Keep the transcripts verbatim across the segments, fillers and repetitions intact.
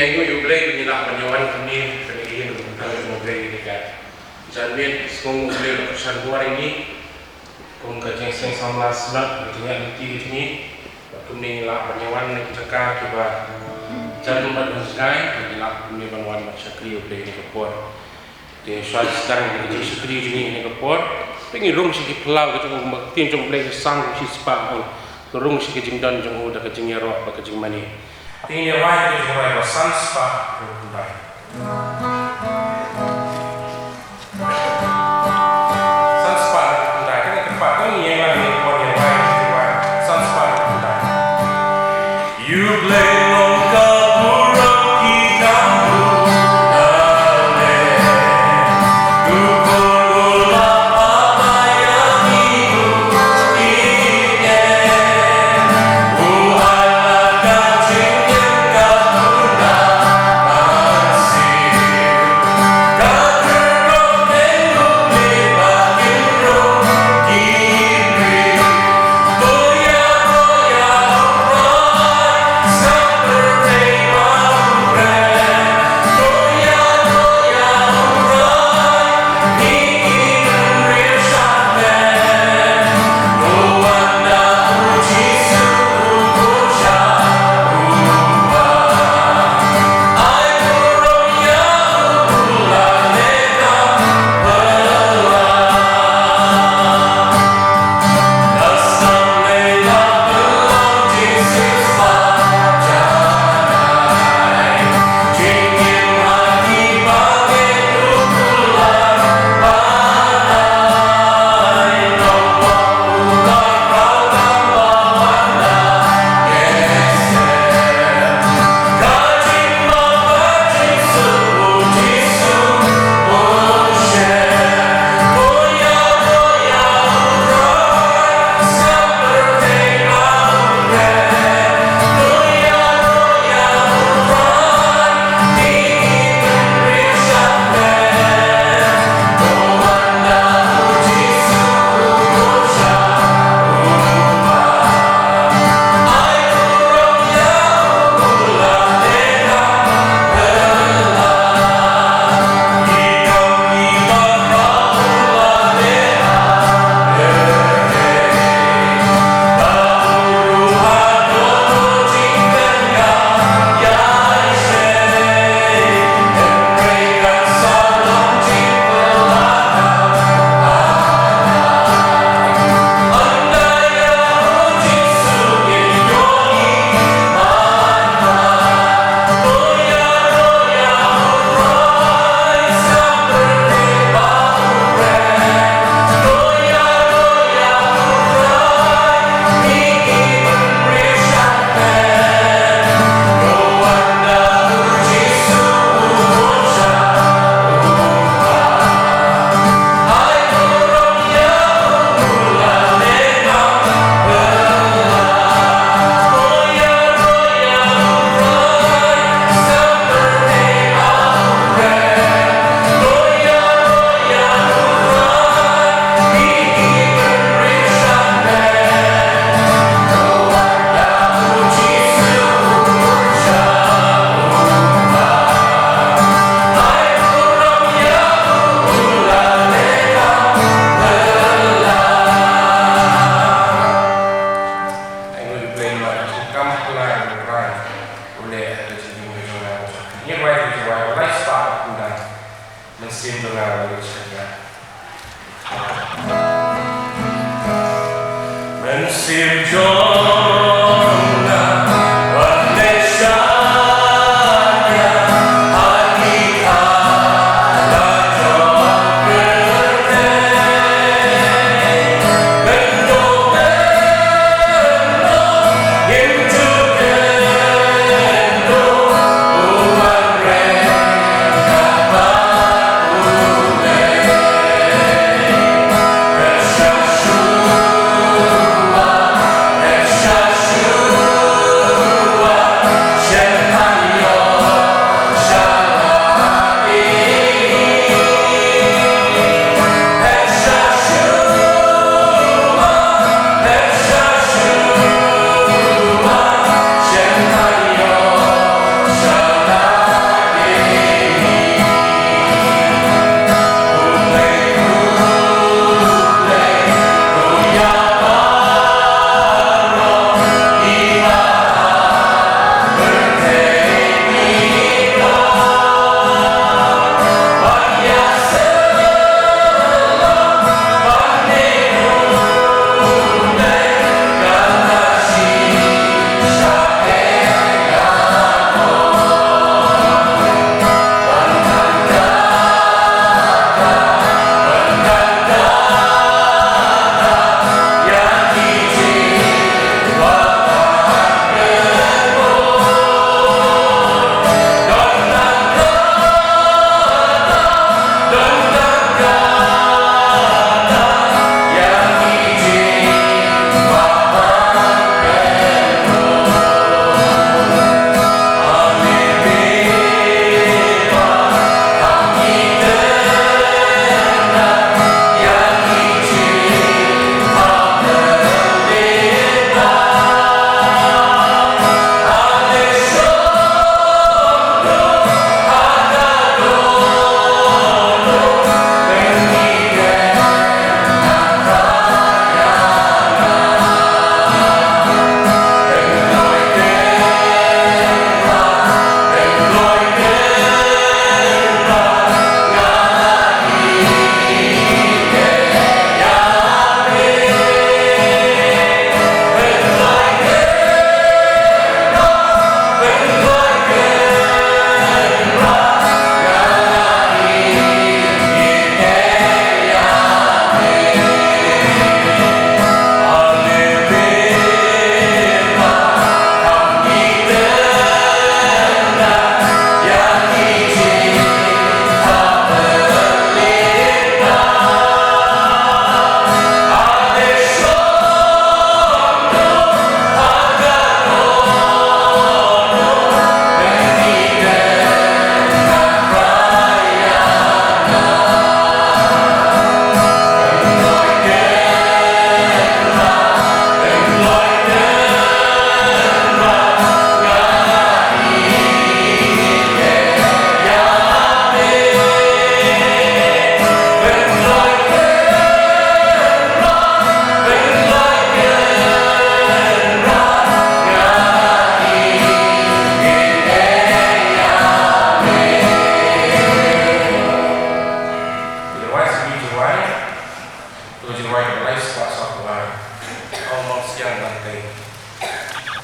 Ngi ngeit ïa U Blei ba ngi lah ban ïa wan kumne, kane ka ïing ka jong U Blei, kane ka janmiet, sngewnguh U Blei ba u kyrshan bor ïa ngi. Kum ka jingïaseng samla slap, ka jingïaid lynti ka jong ngi. Bad kumne ngi lah ban ïa wan na ki jaka kiba jan bad ban jngai, ngi lah kumne ban wan ban shakri ïa U Blei ha kane ka por. Te shuwa sdang ïa ka jingshakri jong ngi ha kane ka por, te ngin rung sha ki phyllaw ka jong U, kumba ka ktien jong U Blei ka sdang kum shispah, ka rung sha ka jingdon jong U da ka jingïaroh bad ka jingmane. Te ngin ïa rwai ka jingrwai ba san spah hynriew khyndai. San spah hynriew khyndai, kane ka kyrpad, kane ngi ïa ngan ngi kwah ïa rwai, ïa rwai, san spah hynriew khyndai. U Blei long ka burom ki kam u la leh. U khun u la phah ïa ngi u im. U ai la ka jingim ka pura ban siew. Siang ban tei.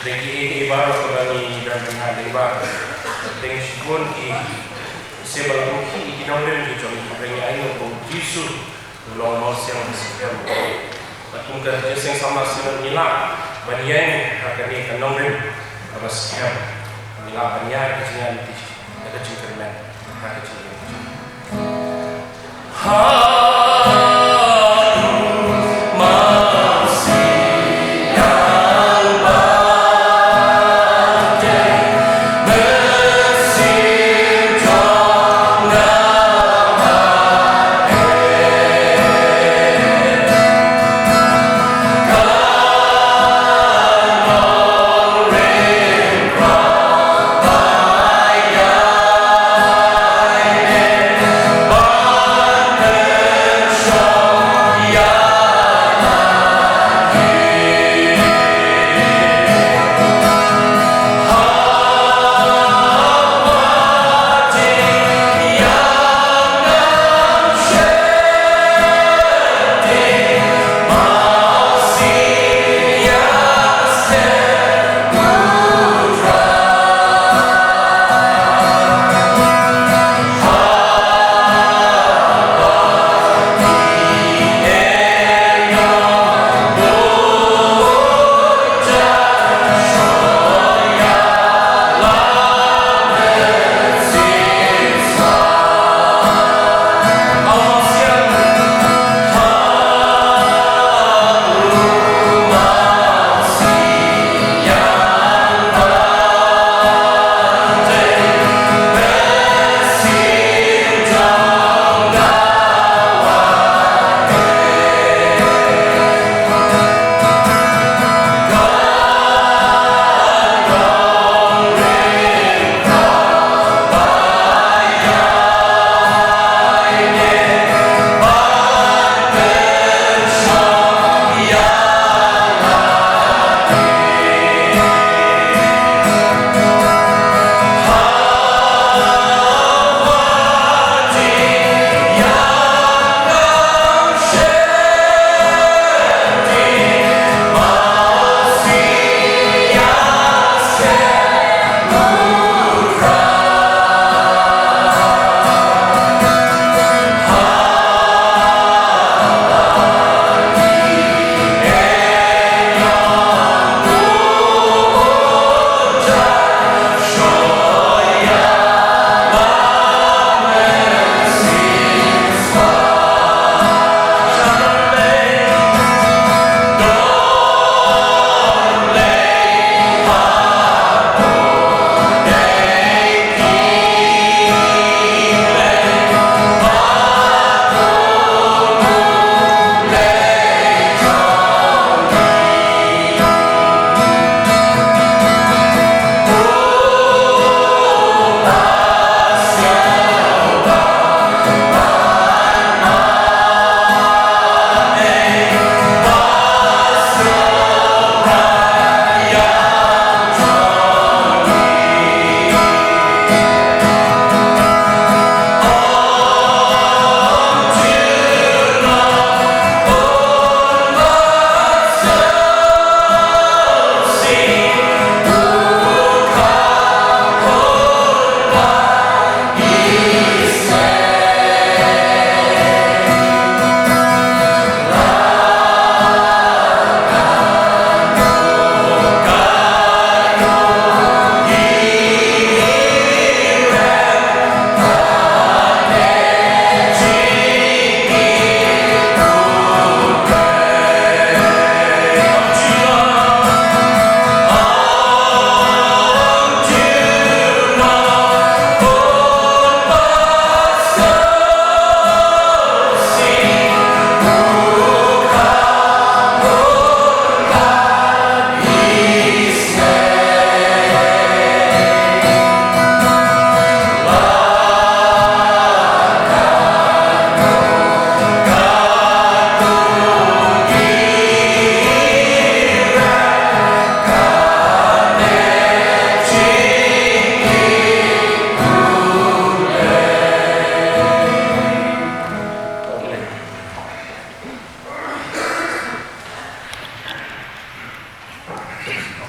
Dei ki ei ei baroh kiba ngi don ryngkat dei ba. Dei shibun ki se ba la ong ki ki nongrim ki jong ki, ngi ainguh ba u Jisu u long u nongsiang ba skhem. Bad kum ka Jingïaseng Samla Synod ngi lah ban ïeng ha kane ka nongrim kaba skhem. Ngi lah ban ïaid ka jingïaid lynti da ka jingkyrmen ha ka jingim.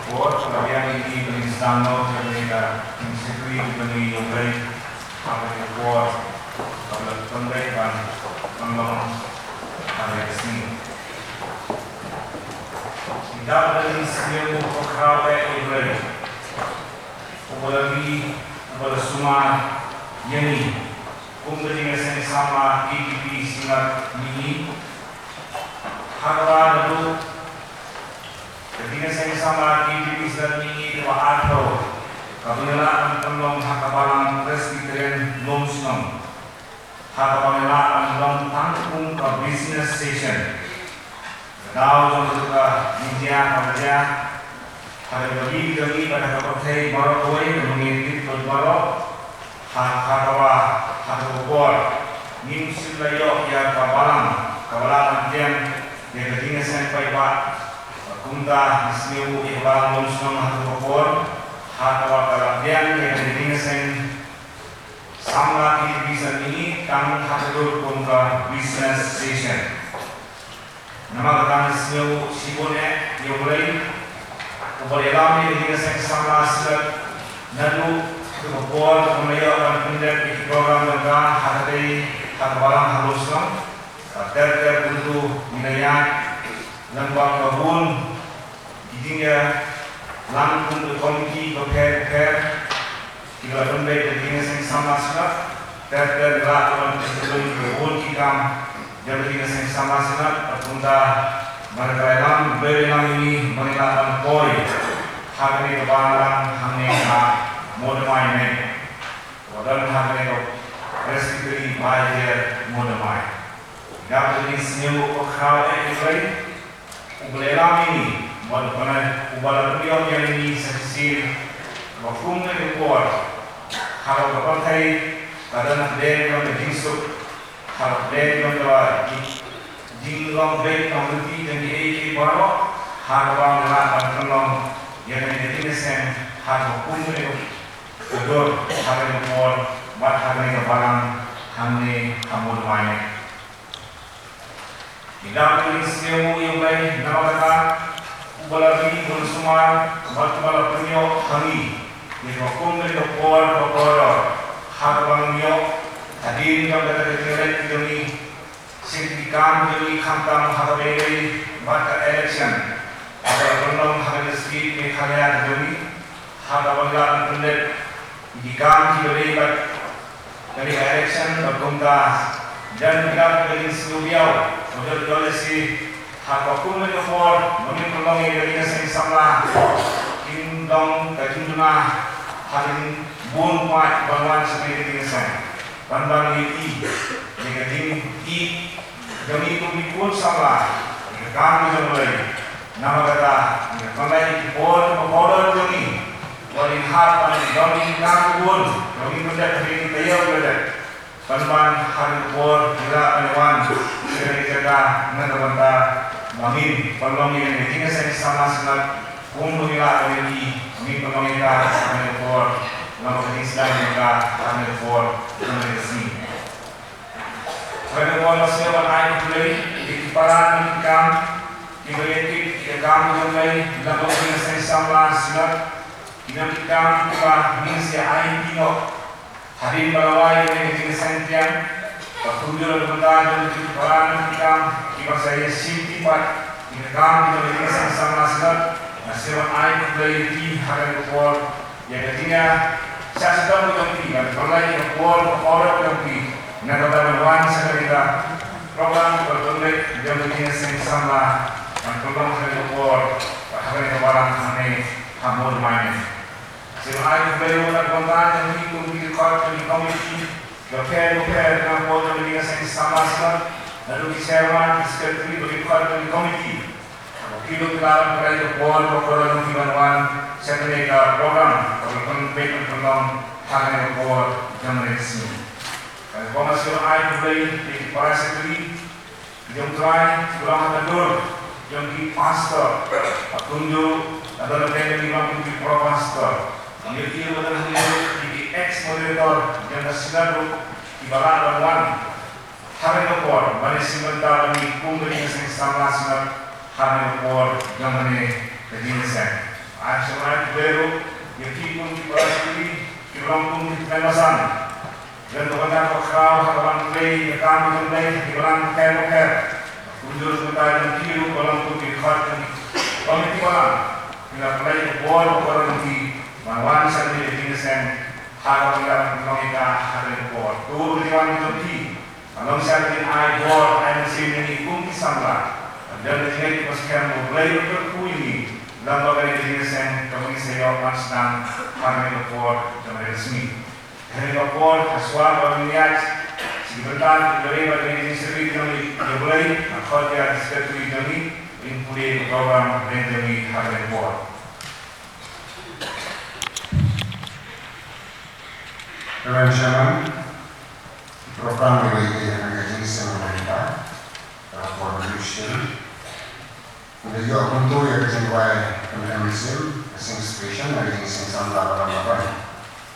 Por, ka biang ïa ngi ban sdang noh ïa kane ka jingshakri bad ïa U Blei ha kane ka por kaba la pynbeit ban pynlong ha kane ka sngi. Ngi dap da ka jingsngewnguh bakhraw eh ïa U Blei uba la ri, uba la sumar ïa ngi kum ka jingïaseng samla K T P Synod Mihngi. Ha kaba naduh ka jingïaseng samla K T P Synod Mihngi kaba arphew kaba ngi la lah ban pynlong ha ka Balang Presbyterian Lumshnong, ha kaba ngi la lah ban long tang kum ka business session. Ka daw jong ka jingïa kaba jia ha kaba ngi jong ngi bad ha ka pyrthei baroh kawei, kaba ngi tip bad baroh ha, ha kaba, ha kaba por ngim shym la ïoh ïa ka balang kaba lah ban pdiang ïa ka jingïaseng paidbah. Kumta ngi sngewbha ïa ka Balang Lumshnong ha kaba por ha kaba ka la pdiang ïa ka jingïaseng samla K T P Synod Mihngi tang ha ka dur kum ka business session. Namar kata ngi sngewbha shibun eh ïa U Blei uba la ïalam ïa ka jingïaseng samla Synod naduh ka por kaba la ïoh ban pyndep ïa ki program jong ka ha katei ha ka balang ha Lumshnong. Ter ter kyntu ngi la ïaid lyngba ka bun ki jingïalang kum ki komiti bapher bapher kiba la pynbeit da ka jingïaseng samla Synod. Ter ter ngi la ïoh ban pynbeit da ka bun ki kam jong ka jingïaseng samla Synod. Bad kumta ba la ïalam, ba la ïalam ïa ngi ba ngi lah ban poi ha kane ka balang hangne ha Moodymmai, kaba don ha kane ka Presbytery Baibiar Moodymmai. Ngi dap da ka jingsngewnguh bakhraw eh ïa U Blei uba la ïalam ïa ngi, uba la pynïoh, uba la pynïoh ïa ngi sa shisien ba kum kane ka por ha kaba ka pyrthei ka don hapdeng jong ka jingsuk, ha kaba hapdeng jong ka jinglong beit long lynti jong kiei kiei baroh, ha kaba ngi lah ban pynlong ïa kane ka jingïaseng ha kaba kum kane ka dur, ha kane ka por bad ha kane ka balang hangne ha Moodymmai. Ngi dap da ka jingsngewnguh ïa U Blei namar kata uba la ri, uba la sumar bad uba la pynïoh ha ngi ïa kaba kum kane ka por kaba kordor, ha kaba ngin ïoh hadien jong kata ka jingleit ka jong ngi sha ki kam jong ngi, khamtam ha kaba ïadei bad ka election kaba la pynlong ha ka district Meghalaya ka jong ngi, ha kaba ngi lah ban pyndep ïa ki kam kiba dei bad kane ka election. Bad kumta don ki dap ki jingsngewbha ba jot jot lehse ha kaba kum kane ka por ba ngin pynlong ïa ka jingïaseng samla kin long ka jingduna ha ka jingbun paid ban wan sha kane ka jingïaseng. Ban ban ïa ki, ïa ka jingïeit jong ngi kum ki khun samla ïa ka kam jong U Blei. Namar kata ngi pynlong ïa ki por kiba kordor jong ngi, wat ngin hap ban don ki kam kiba bun ba ngin pyndep ha kane ka taïew ba la dep. Ban ban ha kane ka por ngi lah ban wan sha kane ka jaka na ka bynta ba ngin pynlong ïa kane ka jingïaseng samla Synod kumba ngi lah ban ïohi ba ngin pynlong ïa ka ha kane ka por, namar ka jingsdang ïa ka ha kane ka por, ha kane ka sngi. Kane ka por nga sngewbha ban ai khublei ïa ki para nongkitkam kiba ïa tip ïa ka kam jong U Blei lyngba ka jingïaseng samla Synod. Ki nongkitkam kiba ngin sa ïa ai ïa ki noh hadien ba la wai ïa ka jingïaseng pdiang. Bad kumjuh na ka bynta jong ki para nongkitkam kiba sa ïa shim tip pat ïa ka kam jong ka jingïaseng samla Synod, nga sngewbha ban ai khublei ïa ki ha kane ka por. Ïa ka jingïasaid shitom ka jong phi, ban pynlong ïa ka por ka por ka jong phi na ka bynta ban wan sha kane ka program kaba la pynbeit jong ka jingïaseng samla ban pynlong ha kane ka por bad ha kane ka balang hangne ha Moodymmai. Sngewbha ai khublei ruh na ka bynta jong phi kum ki dkhot jong ki komiti bapher bapher na ka por jong ka jingïaseng samla Synod, naduh ki chairman, ki secretary bad ki dkhot jong ki komiti. Ki dei ki la pynlong ïa ka por ka por jong ki ban wan sha kane ka program kaba la pynbeit ban pynlong ha kane ka por jong kane ka sngi. Kane ka por nga sngewbha ai khublei ïa ki para secretary, ki jong trai kiba long ha ka dur jong ki pastor, bad kumjuh la don ruh ki long kum ki pro pastor. Ngi ïohi ruh ba don hangne ïa ki ex moderator jong ka synod ruh kiba lah ban wan ha kane ka por ban ïashim bynta bad ngi kum ka jingïaseng samla synod ha kane ka por jong kane ka jingïaseng. Ai sngewbha ïa phi kum ki para shakri, kiba long kum ki tymmen basan. Lem bad ka bynta ka khraw ha kaba trei ïa ka kam jong U Blei ha ki balang bapher bapher. Kumjuh ruh ka bynta jong phi ruh ba long kum ki khot jong ki komiti balang. Ki la pynleit ka por ka por jong ki ban wan sha kane ka jingïaseng ha kaba ngi la pynlong ïa ka ha kane ka por. To ka jingwan jong phi Ka long sha ka jingai bor, ai mynsiem ïa ngi kum ki samla. Ban don ka jingngeit kaba skhem ba U Blei un kyrkhu ïa ngi lyngba kane ka jingïaseng kaba ngi sa ïoh ban sdang ha kane ka por jong kane ka sngi. Kane ka por, ha shuwa ba ngin ïaid sha ki bynta kiba dei bad kane ka jingshakri jong ngi ïa U Blei, nga khot ïa ki sekretari jong ngi, ban pule ïa ka program jong ngi ha kane ka por. Reverend Sherman. Program iba ïadei bad ka jingseng mynta, ka por ba ïoh shisien. Ngi ïoh kumto ïa ka jingduwai kynhun mynsiem, ka sing special na ka jingseng samla ba la ban.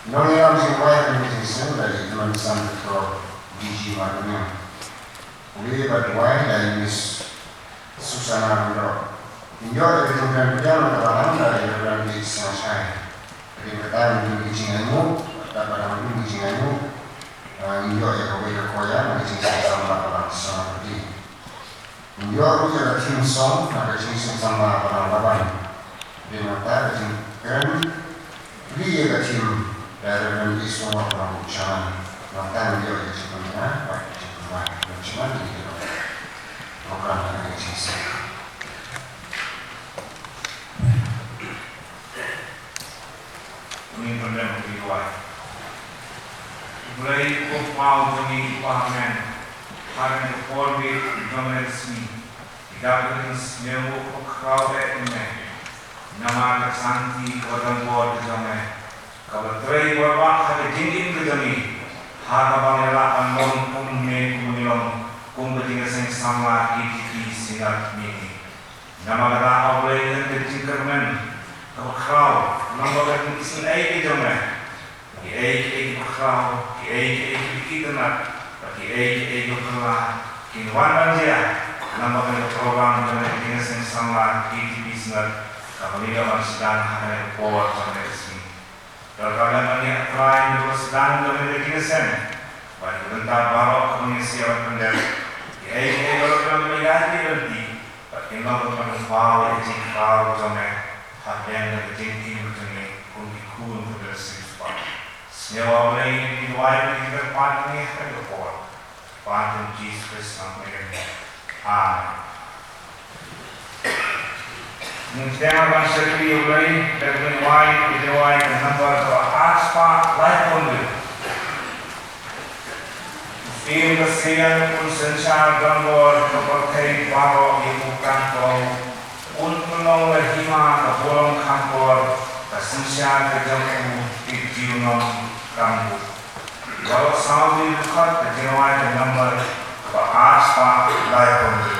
Nongïalam jingduwai kane ka jingseng da i Tymmen San Doctor D G Markoniang. Pule bad duwai da i Miss Susana Lyngdoh. Ngin ïoh ïa ka jingkren pdiang na ka balang da i Reverend H. Sangshai. Hadien kata ngin don ki jingainguh, bad katba dang don ki jingainguh, ah, ngin ïoh ïa kawei ka choir na ka jingseng samla balang Sonapati. Ngin ïoh ruh ïa ka theme song na ka jingseng samla balang Laban. Hadien kata ka jingkren plie ïa ka theme da i Reverend Isungor Nongbuh Shaman. Nangta ngin ïoh ïa ka jingpynbna bad ka jingpynwai. Nongbuh Shaman, ïa ka program na ka jingseng. Ngin pyndem ki duwai. Blei U Kpa jong ngi uba ha bneng, ha kane ka por beit jong kane ka sngi, ngi dap ban pynsngew ïa ka khraw eh jong me. Namar ka santi kaba donbor ka jong me, kaba trei bor bha ha ka jingim ka jong ngi, ha kaba ngi lah ban long kum me, kum ngi long kum ka jingïaseng samla K T P Synod Committee. Namar kata, A Blei, lem ka jingkyrmen kaba khraw lyngba ka jingïaseng ka jong me, kiei kiei kiba khraw, kiei kiei kiba itynnad, bad kiei kiei kiba phylla, kin wan ban jia lyngba kane ka program jong ka jingïaseng samla K T P Synod kaba ngi ïoh ban sdang ha kane ka por jong kane ka sngi. Donkam lem ban ïa, A Trai, ïa kaba sdang jong kane ka jingïaseng bad ïa ka bynta baroh kaba ngi sa ïoh ban pyndep. Kiei kiei baroh kiba ïaid lynti bad kin long kaba pynpaw ïa ka jingkhraw jong me ha pdeng ka jingim ka jong ngi kum ki khun kiba sngewsih. Sngewbha, A Blei, ïa ki duwai kiba ngi kyrpad ïa ngi ha kane ka por. Kyrpad ha ka kyrteng U Jisu Khrist, Nongpynim. Amen. Ngin ïa ban shakri ïa U Blei da kawei ka jingrwai, ka jingrwai ka number kaba arspah laiphew hynriew. Ïa ka synshar donbor ka pyrthei baroh ïa u kan kong, un pynlong la hima ka burom kham bor, ka synshar ka jong u, ki junom kam buh. Baroh saw ngi dkhot ka jingrwai ka number kaba arspah laiphew hynriew.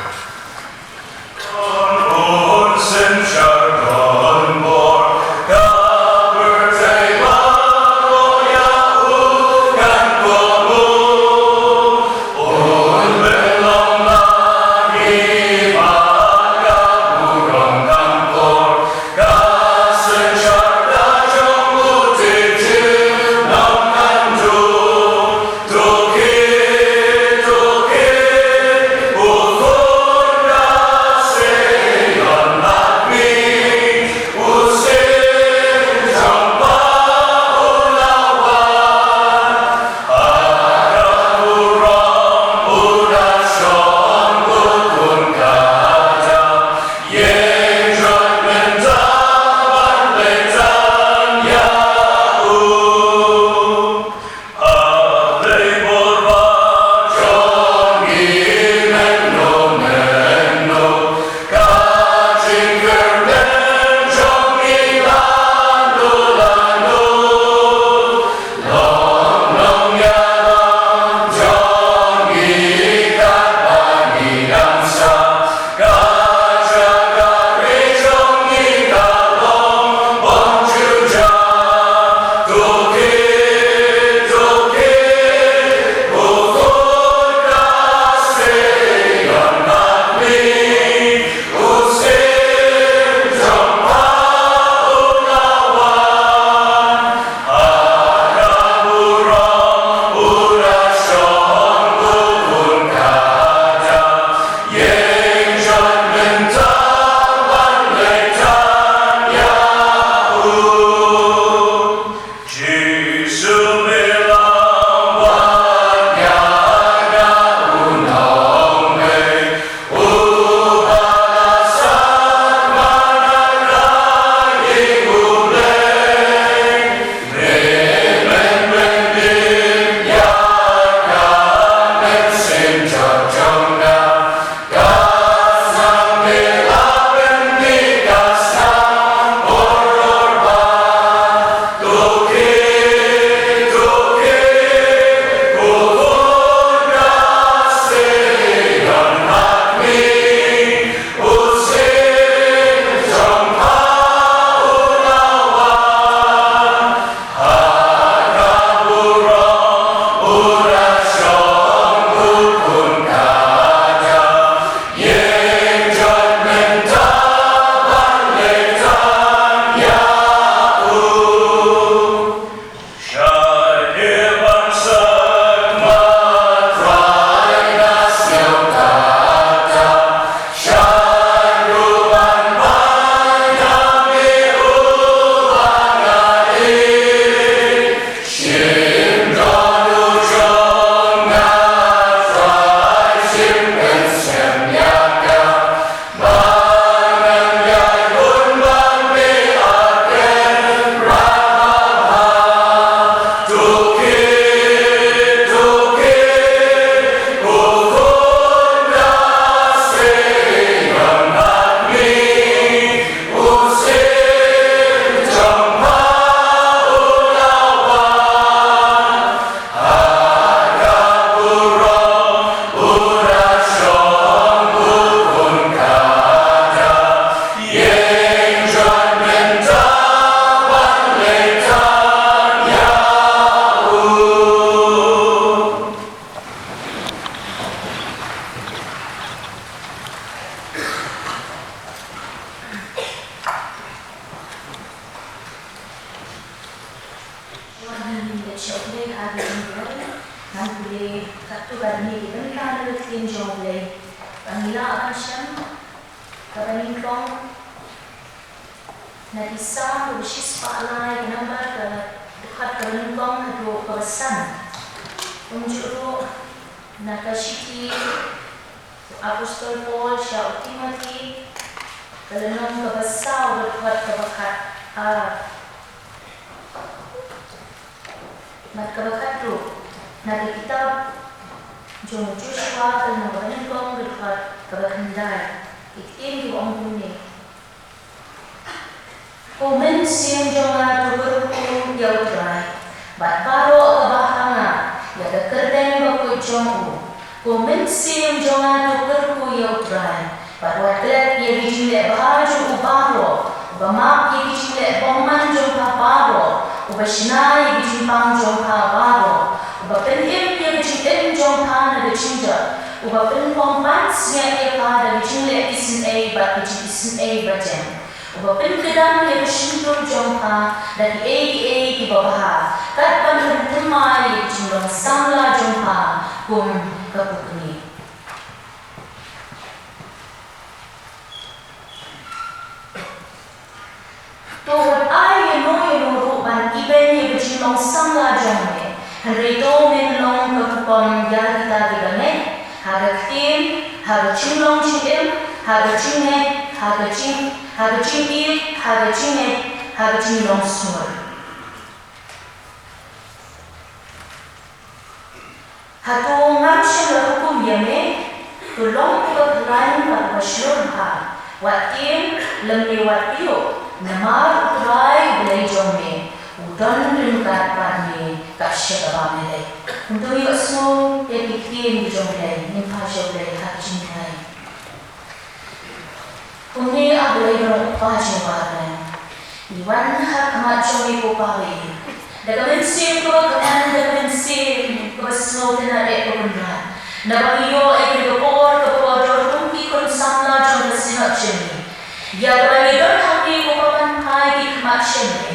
Ngan pule katto katne ki bynta na ka ktien jong U Blei. Ba ngi lah ban shem kaba nyngkong na ki Salm kaba shispah lai, ka nambar ka dkhot kaba nyngkong haduh kaba san. Kumjuh ruh na ka shithi u Apostol Paul sha u Timothi, ka lynnong kaba saw, ka dkhot kaba khat ar. Bad kaba khatduh na ka kitab jong u Joshua, ka lynnong kaba nyngkong, ka dkhot kaba khyndai. Ki ktien ki ong kumne: Ko mynsiem jong nga, to kyrkhu ïa U Trai, bad baroh kaba ha nga ïa ka kyrteng bakhuid jong u. Ko mynsiem jong nga, to kyrkhu ïa U Trai, bad wat klet ïa ki jingleh bha jong u baroh, uba map ïa ki jingleh bymman jong pha baroh, uba shna ïa ki jingpang jong pha baroh, uba pynim ïa ka jingim jong pha na ka jingjot, uba pynpom pansngiat ïa pha da ka jingleh isynei bad ka jingisynei bajem, uba pynkdang ïa ka shyntur jong pha da kiei kiei kiba bha, kat ban pynthymmai ïa ka jinglong samla jong pha kum ka pukni. To wat ai ïano ïano ruh ban ibeiñ ïa ka jinglong samla jong me, hynrei to men long ka hukum ïa kita kiba ngeit, ha ka ktien, ha ka jinglong jingim, ha ka jingngeit, ha ka jing, ha ka jingïeit, ha ka jingngeit, ha ka jinglong sngur. Hato ngam shym la hukum ïa me? To long uba khlaiñ bad uba shlur bha. Wat tieng lymne wat pynïoh, namar U Trai U Blei jong me u don ryngkat bad me kat shaba me leit. Kumto ïohsngew ïa ki ktien ki jong U Blei, ngin phai sha U Blei ha ka jingduwai. Kumne, A Blei ba long U Kpa jong ngi uba ha bneng, ngi wan ha khmat jong me ko Pa, da ka mynsiem kaba kmen, da ka mynsiem kaba sngewtynnad eh ko Kynrad, naba ngi ïoh ïa ka por kaba kordor kum ki khun samla jong ka Synod jong ngi, ïa kaba ngi don hangne ko Pa ban phai ki khmat jong me.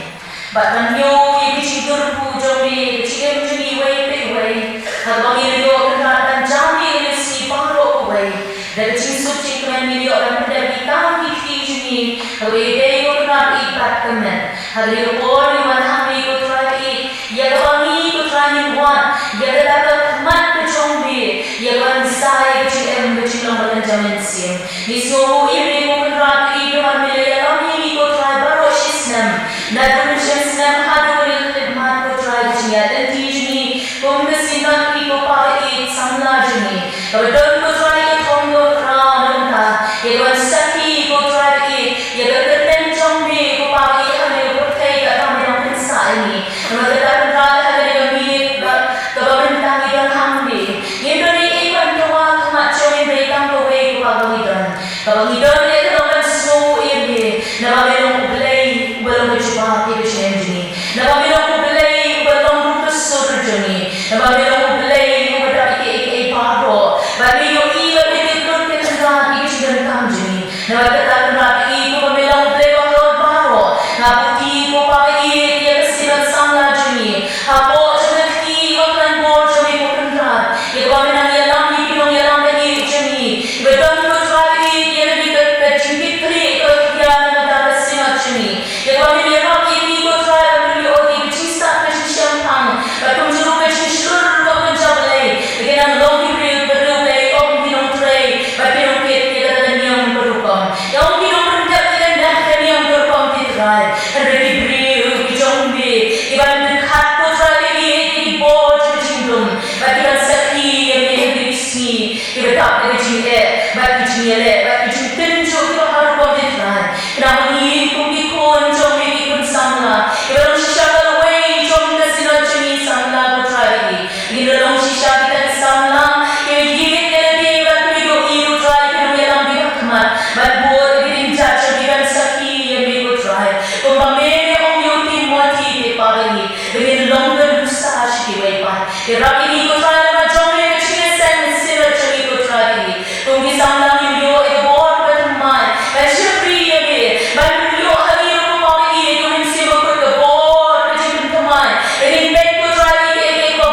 Bad ban ïoh ïa ka jingkyrkhu jong me, ka jingim jong ngi iwei pa iwei. Haba ngi la ïoh Kynrad ban jam ïa ka sngi baroh kawei, da ka jingsuk jingkmen ngi la ïoh ban pyndep ïa ki kam ki kti jong ngi. Haba ïadei ko Kynrad, i bat ka met. Haba ngi la por ngi wan hangne ko Trai, ïa kaba ngi ko Trai ngin wad ïa kata ka khmat ka jong me, ïa ban sa ïa ka jingim ka jinglong ba kynja mynsiem. Ngi sngew ïa me ko Kynrad, ïa kaba me la ïalam ïa ngi ko Trai baroh shi snem, naduh ka jingsnem haduh ka khlieh mat ko Trai, ka jingïaid lynti jong ngi kum ka Synod, ko Pa, ïa ki samla jong ngi, kaba don ko Trai ka thong ka khraw na ka bynta ïa ka ban sakhi ko Trai, ïa ka kyrteng jong me ko Pa, ïa kane ka pyrthei kaba me dang pynsah ïa ngi. Namar kata Kynrad, ha kane ka miet ba kaba mynta ngi don hangne, ngim don ei ei ban dawa ha khmat jong me, hynrei tang kawei ko Pa ba ngi don. Kaba ngi don eh ka long ban sngew ïa me, naba me long U Blei uba long ka jubab ïa ka jingim jong ngi, naba me long U Blei uba long ruh ka sur jong ngi, naba me long U Blei uba dap ïa kiei kiei baroh, bad me ïohi bad me tip lut ko Kynrad ïa ka jingdonkam jong ngi. Namar kata Kynrad, ïa kaba me long U Blei ba halor baroh, nga buti ko Pa ba ïeit ïa ka Synod samla jong ngi. Hapoh jong ka kti ba khlaiñ bor jong me ko Kynrad, ïa kaba me nang ïalam ïa ki nongïalam ba ïeit jong ngi, kiba don ko Trai ba ïeit ïa kane ka, ka jingkitkhlieh ka khia na ka bynta ka Synod jong ngi. Ïa kaba me ïarap ïa ki ko Trai ban pynïoh ïa ka jingstad ka jingshemphang, bad kumjuh ruh ka jingshlur kaba kynja Blei, ba kin nang long ki briew kiba riewblei, ym ki nongtrei bad ki nongkit ïa kata ka niam ka rukom. Ïa ym ki nongpyndep ïa kata ka niam ka rukom ko Trai, hynrei ki briew ki jong me, kiban pyrkhat ko Trai ïa ki, ïa ki bor jong ka jingdum, bad kiban sakhi ïa me ha kine ki sngi kiba dap da ka jingeh bad ka jingïaleh bad ka jingtynjuh kiba ha rukom ko Trai. Khnang ba ngi kum ki khun jong me, ki khun samla kiba long shisha ka rwai jong ka Synod jong ngi samla ko Trai, ngin da long shisha kita ki samla kiba ïeit ïa lade bad kiba ïohi ko Trai ïa ki nongïalam kiba ha khmat, bad bun ki kynja jong ki ban sakhi ïa me ko Trai. Kumba me me ong ïa u Timothi, te Pa ba ïeit, ba ngin long ka nusa sha kiwei pat. Ïarap ïa ngi ko Trai, namar jong me ka jingïaseng Synod jong ngi ko Trai, kum ki samla ngin ïoh ïa ka bor kaba thymmai ban shakri ïa me, ban pynïoh ha ngi ruh ko Pa ba ïeit, kum ngin sngewthuh ka bor ka jingpynthymmai, ba ngin peit ko Trai ïa kiei kiei kiba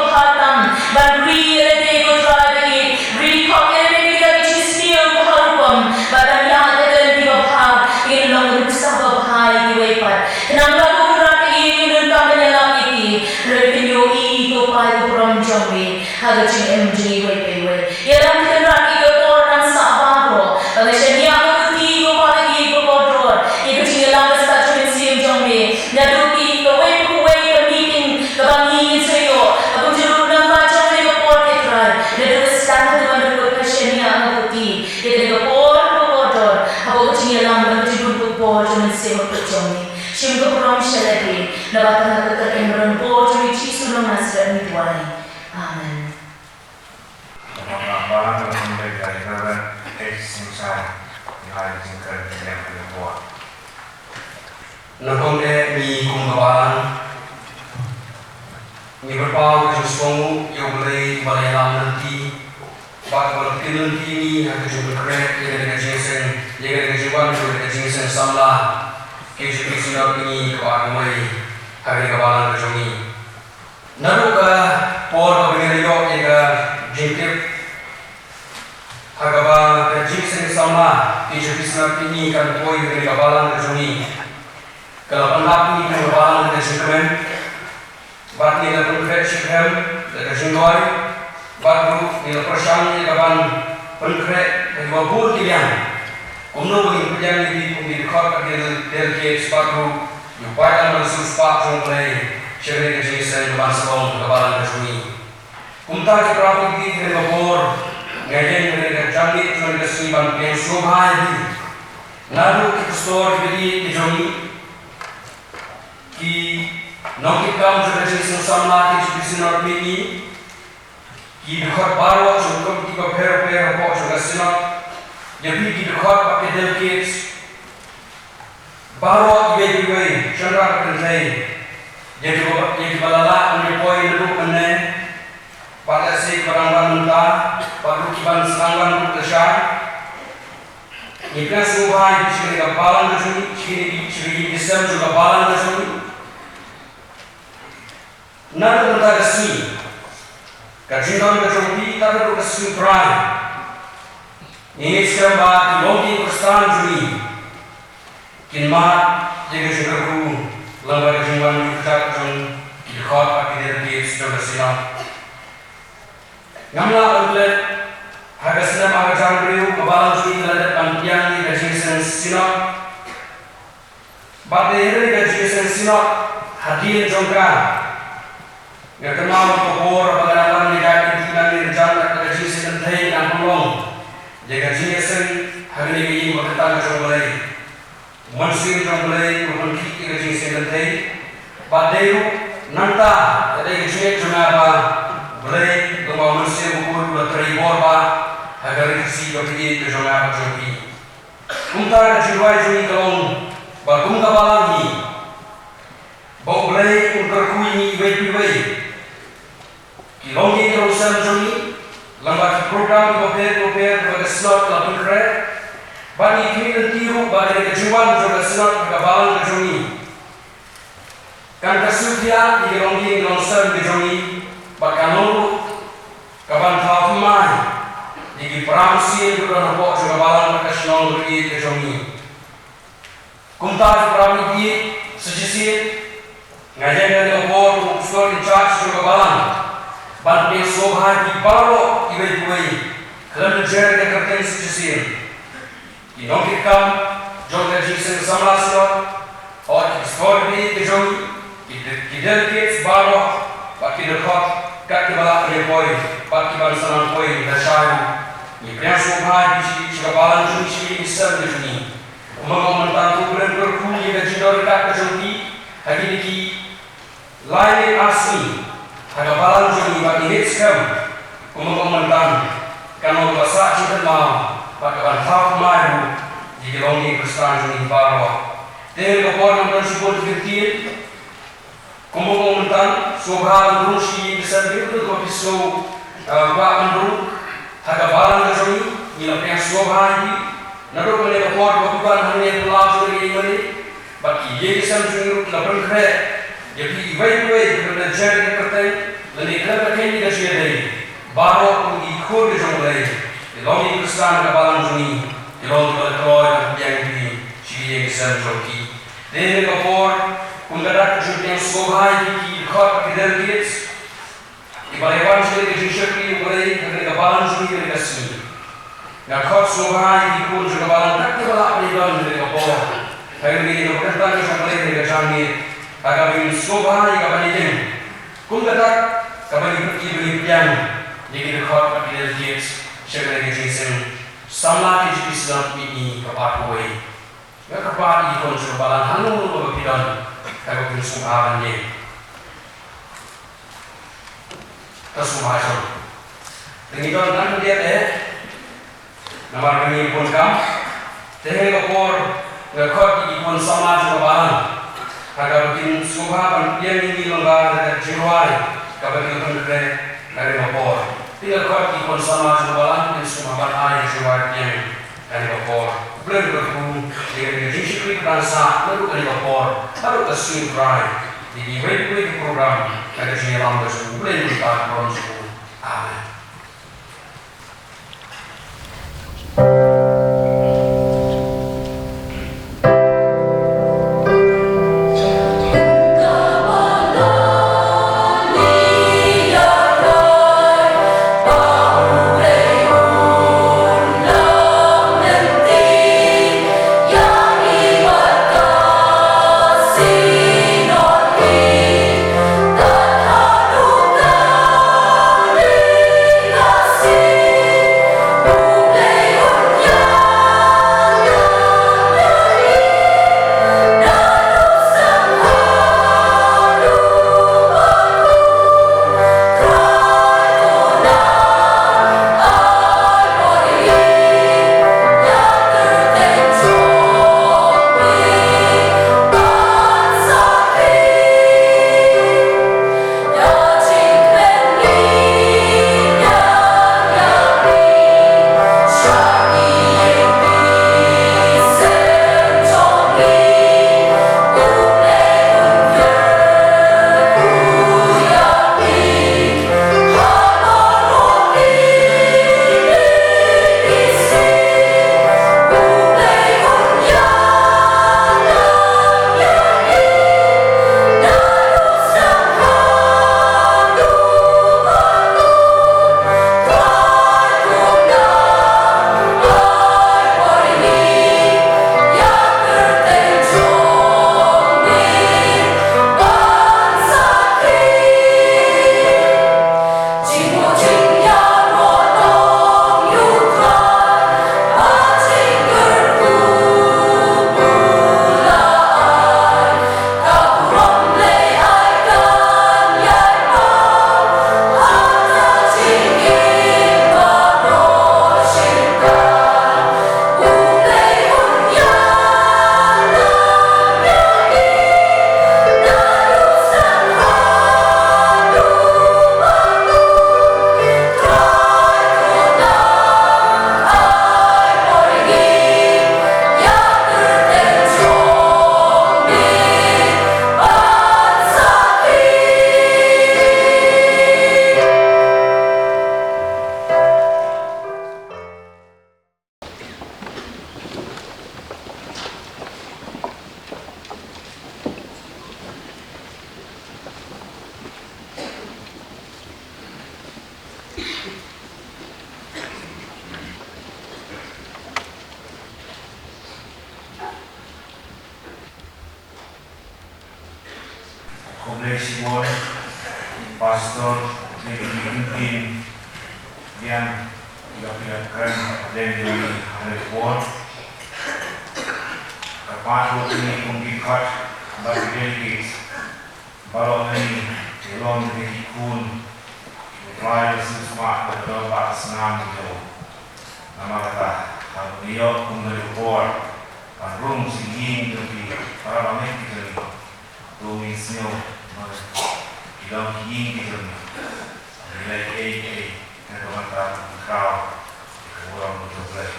Ong jong me ha ka jingim jong iwei pa iwei. Ïalam ki tynrah ki ka por nang sah baroh. Ba nga shaniah nga kti ko ba ki ko kordor ïa ka jingïalam ka sah jong mynsiem jong me. Naduh ki kawei pa kawei ka meeting kaba ngi ngin sa ïoh, ka bynta ruh nang ba jong me ka por, ko Trai. Naduh ka sdang ka ban ruh ka shaniah nga kti ïa ka por ko kordor ha ka jingïalam ka bynta ruh ka por jong mynsiem jong me. Shim ka burom sha lade. Naba tang ha ka kyrteng rangbor jong u Jisu nong Nasaret ngi duwai. Amen. Nyngkong eh ngi kum ka balang ngi pynpaw ka jingsngewnguh ïa U Blei ba la ïalam lynti bad ba la pynlynti ïa ngi ha ka jingpynkhreh ïa kane ka jingïaseng, ïa kane ka jingwan jong kane ka jingïaseng samla K J B Synod ngi kaba ar wei ha kane ka balang ka jong ngi. Naduh ka por kaba ngi la ïoh ïa ka jingtip ha kaba ka jingïaseng samla K J B Synod ngi kan poi ha kane ka balang ka jong ngi, ka la pyndap ïa ngi ka balang ka jingkmen. Bad ngi la pynkhreh shitrhem da ka jingduwai. Bad ruh ngi la pyrshang ïa ka ban pynkhreh ha kiba bun ki liang. Kumno ba ngin pdiang ïa ki kum ki dkhot bad ki delegates bad ruh ïa u paidbah, ïa u siewspah jong U Blei sha kane ka jingïaseng ka ban sah long ka balang ka jong ngi. Kumta ki para bangeit, ha kane ka por nga ïeng ha kane ka janmiet jong kane ka sngi ban pdiang sngewbha ïa phi. Naduh ki pastor, ki paidbah ki jong ngi, ki nongkitkam jong ka jingïaseng samla K J B Synod ngi, ki dkhot baroh jong ki komiti bapher bapher hapoh jong ka Synod, ïa phi ki dkhot bad ki delegates baroh iwei pa iwei, shynrang bad kynthei, ïa kiba, ïa kiba la lah ban ïa poi naduh mynne, bad lehse kiba dang wan mynta, bad ruh kiban sa dang wan ruh lashai. Ngi pdiang sngewbha ïa phi sha kane ka balang ka jong ngi, sha kine ki, sha kine ki sem jong ka balang ka jong ngi. Naduh mynta ka sngi, ka jingdon ka jong phi, naduh ka sngi Trai, ngi ngeit skhem ba ki longdien Khristan jong ngi kin mad ïa ka jingkyrkhu lyngba ka jingwan ïa ka jong ki dkhot bad ki delegates jong ka Synod. Ngam lah ban klet, ha ka snem ar hajar hynriew ka balang jong ngi ka la dep ban pdiang ïa ka jingïaseng Synod. Bad dei hynrei ka jingïaseng Synod hadien jong ka, nga kynmaw ïa ka por ba nga dang wan ïa ka, ïa ka jingïaseng kynthei, nang pynlong ïa ka jingïaseng ha kane ka ïing ba kyrteng ka jong U Blei. Mynsiem jong U Blei u la pynkhih ïa ka jingïaseng kynthei. Bad dei ruh nangta ka dei ka jingngeit jong nga ba U Blei, U Mynsiem Bakhuid u la trei bor ba ha ka ri Khasi ka phi, ka jong nga bad jong phi. Kumta ka jingduwai jong ngi ka long ba kum ka balang ngi, ba U Blei un kyrkhu ïa ngi iwei pa iwei, ki longdien ki longsem jong ngi, lyngba ki program kiba pher kiba pher kiba ka Synod ka la pynkhreh. Bad ngi khmih lynti ruh ba kane ka jingwan jong ka Synod ha ka balang ka jong ngi kan kyrsiew thiah ïa ki longdien ki longsem ki jong ngi, bad kan long ruh kaban thaw thymmai ïa ki para mynsiem kiba don hapoh jong ka balang bad ka shnong ka ri ka jong ngi. Kumta ki para bangeit, sa shisien nga ïeng ha kane ka por kum u pastor in charge jong ka balang ban pdiang sngewbha ïa phi baroh iwei pa iwei, khlem lynjer ïa ka kyrteng, sa shisien ki nongkitkam jong ka jingïaseng samla Synod, ki pastor bangeit ki jong ngi, ki de-, ki delegates baroh, bad ki dkhot kat kiba lah ban ïa poi bad kiban sa nang poi lashai. Ngi pdiang sngewbha ïa phi sha ka balang jong ngi, sha ki ïing ki sem ki jong ngi. Kumba nga ong mynta, to Blei un kyrkhu ïa ka jingdon ryngkat ka jong phi ha kine ki lai miet ar sngi ha ka balang jong ngi, bad ngi ngeit skhem kumba nga ong mynta, kan long kaba sah jingkynmaw bad kaban thaw thymmai ruh ïa ki longdien Khristan jong ngi baroh. Te ha kane ka por ngam don shibun ki ktien. Kumba nga ong mynta, sngewbha ban rung sha ki ïing ki sem, kaba phi sngew, eh, kwah ban rung ha ka balang ka jong ngi, ngi la pdiang sngewbha ïa phi. Naduh kane ka por ba phi wan hangne ha phyllaw jong ka ïing mane, bad ki ïing ki sem jong ngi ruh ki la pynkhreh ïa phi iwei pa iwei, khlem da jer ïa ka kyrteng lane khlem da kheiñ ïa ka jingïadei. Baroh kum ki khun ki jong U Blei, ki longdien Khristan ha ka balang jong ngi, ki long kiba la kloi ban pdiang ïa phi sha ki ïing ki sem jong ki. Te ha kane ka por, kum ka dak ka jingpdiang sngewbha ïa ki dkhot bad ki delegates, ki Ba la wan sha kane ka jingshakri, U Blei, ha kane ka balang jong ngi ha kane ka sngi. Nga khot sngewbha ïa ki khun jong ka balang kat kiba lah ban ïadon ha kane ka por. Ha kane ka jingïakynduh ka jong U Blei ha kane ka janmiet. Ha kaba ngin sngewbha ïa ka ban ïeng. Kum kata kaba ngi peit, ba ngi pdiang ïa ki dkhot bad ki delegates sha kane ka jingïaseng samla K J P Synod mihngi kaba arphew wei. Nga kyrpad ïa ki khun jong ka balang hangno hangno ba phi don, kaba phin sngewbha ban ïeng. Ka sngewbha jong. Te ngi don nang khyndiat eh. Namar ba ngi bun kam. Te ha kane ka por nga khot ïa ki khun samla jong ka balang. Ha kaba kin sngewbha ban pdiang ïa ngi lyngba ka jingrwai kaba kin pynkhreh ha kane ka por. Te nga khot ïa ki khun samla jong ka balang kin sngewbha ban ai ka jingrwai pdiang. Kane ka por, U Blei un kyrkhu ïa kane ka jingshakri ba dang sah naduh kane ka por haduh ka sngi U Trai. Ïa kiwei kiwei ki program, ka jingïalam ka jong U Blei un ïa ka burom jong u. Amen. Khublei shibun, Pastor, khublei ki ktien biang, ïa phi ïa kren, khublei ïa phi ha kane ka por. Kyrpad ruh ïa ngi kum ki khot bad ki delegates, baroh ngi, ïa long ki khun, ïa trai ïa sngewsih bad don bad snam ïa u. Namar kata, haba ngi ïoh kum kane ka por ban rung sha ki ïing jong ki para bangeit ki jong ngi, to ngin sngew ba ki long ki ïing ki jong ngi. Ngi leh ei ei na ka bynta ka khraw ka burom ka jong U Blei.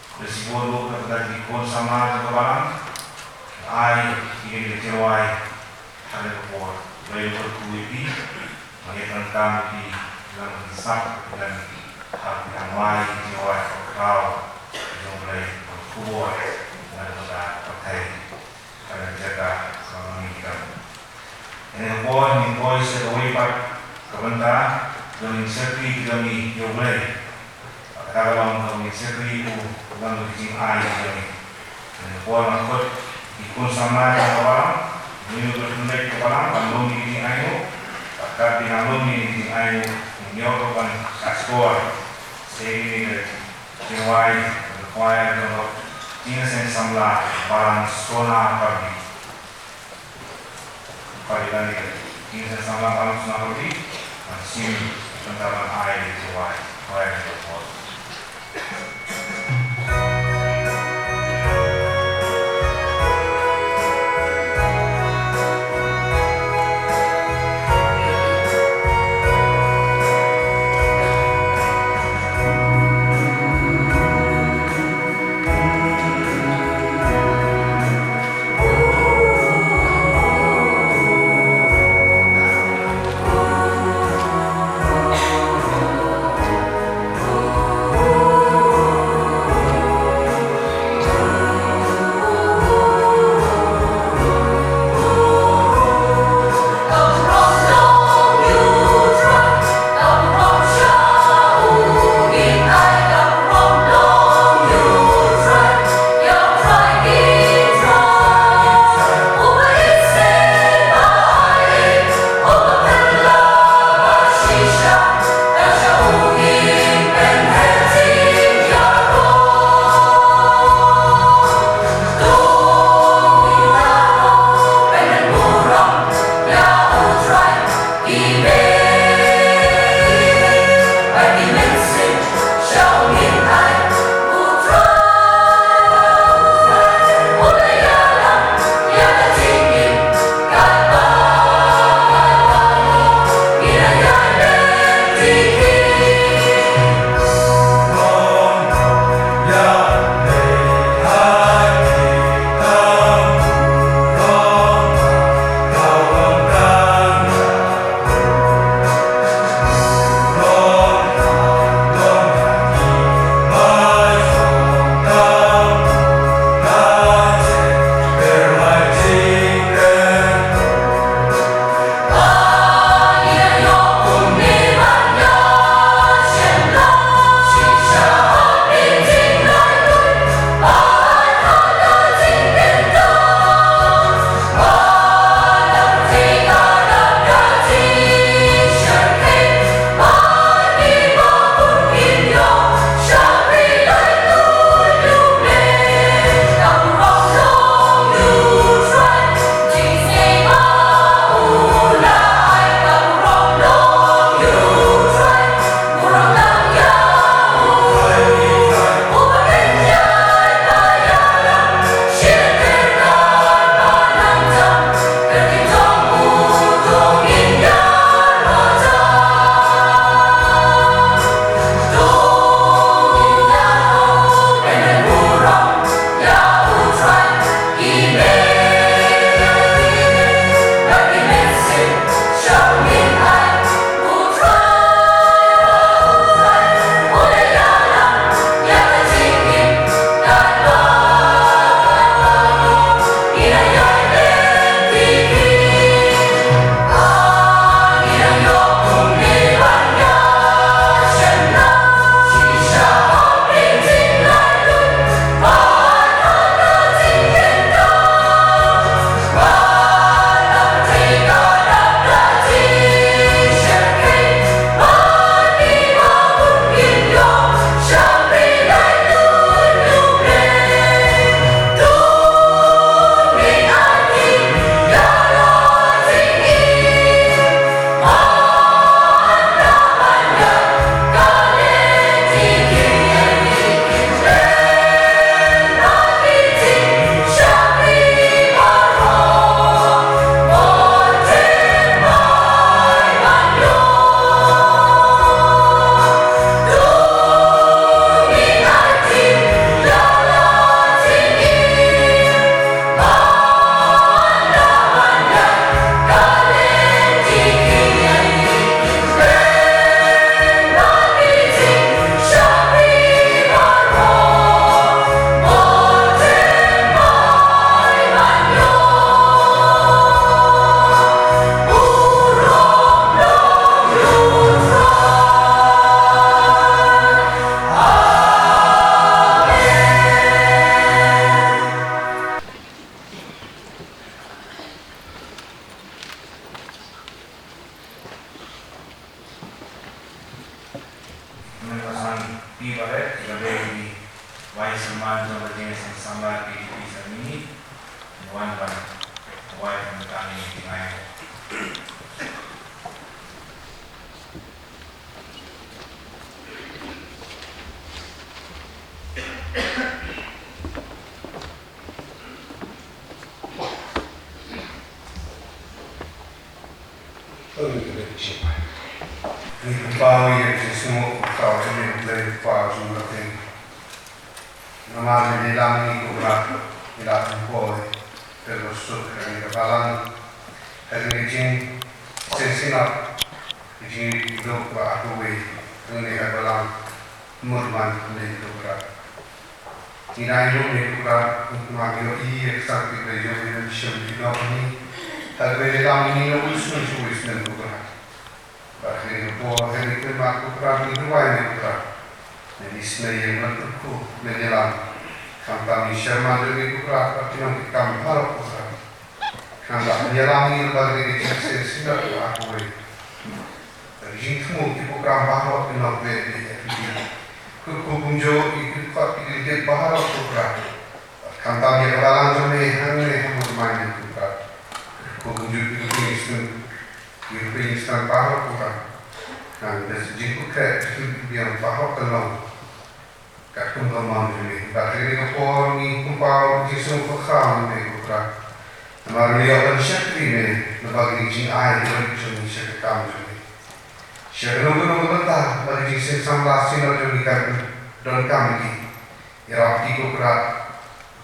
Khublei shibun ruh na ka bynta ki khun samla jong ka balang, ai ïa kane ka jingrwai ha kane ka por. U Blei un kyrkhu ïa phi. Ngi ïa pyndonkam ïa phi, ïa phi sap ïa phi, ha phi nang wai ïa ka jingrwai ka khraw ka jong U Blei, ka khubor na ka bynta ka pyrthei. Ka dang jaka ka ngi kam. Ïa kane ka por ngin poi sha kawei pat Ka bynta jong ngi shakri ki jong ngi ïa U Blei. Kata ka long ka jong ngi shakri u don ki jingai ki jong ngi. Ngi por na kut ki khun samla jong ka balang, ngi ïoh ban leit ka balang ban lum ki jingai u. Kata ki nang lum ki jingai u, ngi ïoh ban sa score. Sei ni ka jingwai, ka jingwai ka jong ka jingïaseng samla balang Sona Pyrdi. Pyrdi lane ka jingïaseng samla balang Sona Pyrdi, ban shim bynta ban ai ïa ka jingwai, wai ïa ka jingwai. Wan jong ka jingïaseng samla K T P sa mini, wan ban wai tang ka jingïaseng. Ngi pynpaw ïa ka jingsngewnguh ka U Blei Kpa jong ngi. Namar ngi lam ngi ko Kpa, ngi la pynpaw ïa ka jingsuk ha kane ka balang, ha kane ka jingsynshar, ka jingïakhun ha kawei, ha kane ka balang, mut man ngi ko Kpa. Ngi dang ïohi ko Kpa, ngi ïohi ïa ka sangti Blei jong ngi, ngi shem ki noh ngi. Ha kaba ngi dang ngi ïohi sngewsih sngewsih ko Kpa. Bad ha kane ka por, ha kane ka khmat ko Kpa, ngi duwai ko Kpa. Ngi isynei ïa ngi, ngi kyrkhu, ngi ïalam. Khamtam ïa ki sherman jong ngi ko Kpa, bad ki nongkitkam baroh ko Kpa. Khamtam ïalam ïa ngi ba ngi ïa ka jingsynshar ko Kpa. Bad ka jingthmu ki program baroh ki nongpeit ïa ngi. Kyrkhu kumjuh ïa ki khot ki dei baroh ko Kpa. Khamtam ïa ka balang jong ngi hangne ha Mawryngkneng ko Kpa. Kyrkhu kumjuh ïa ki rupei ngi sdang, ki rupei ngi sdang baroh ko Kpa. Ngan da jingkyrkhu ïa ki biang baroh ka long. Katkum ka mon jong ngi. Bad ha kane ka por ngi pynpaw ka jingsngew pyrkhat ïa me ko Kpa. Namar ngi ïoh ban shakri me, naba ka jingai ka jong ngi sha ka kam jong ngi. Sha kano kano ka bynta, ba ka jingseng samla synod jong ngi kan donkam ïa ki. Ïarap ïa ki ko Kpa.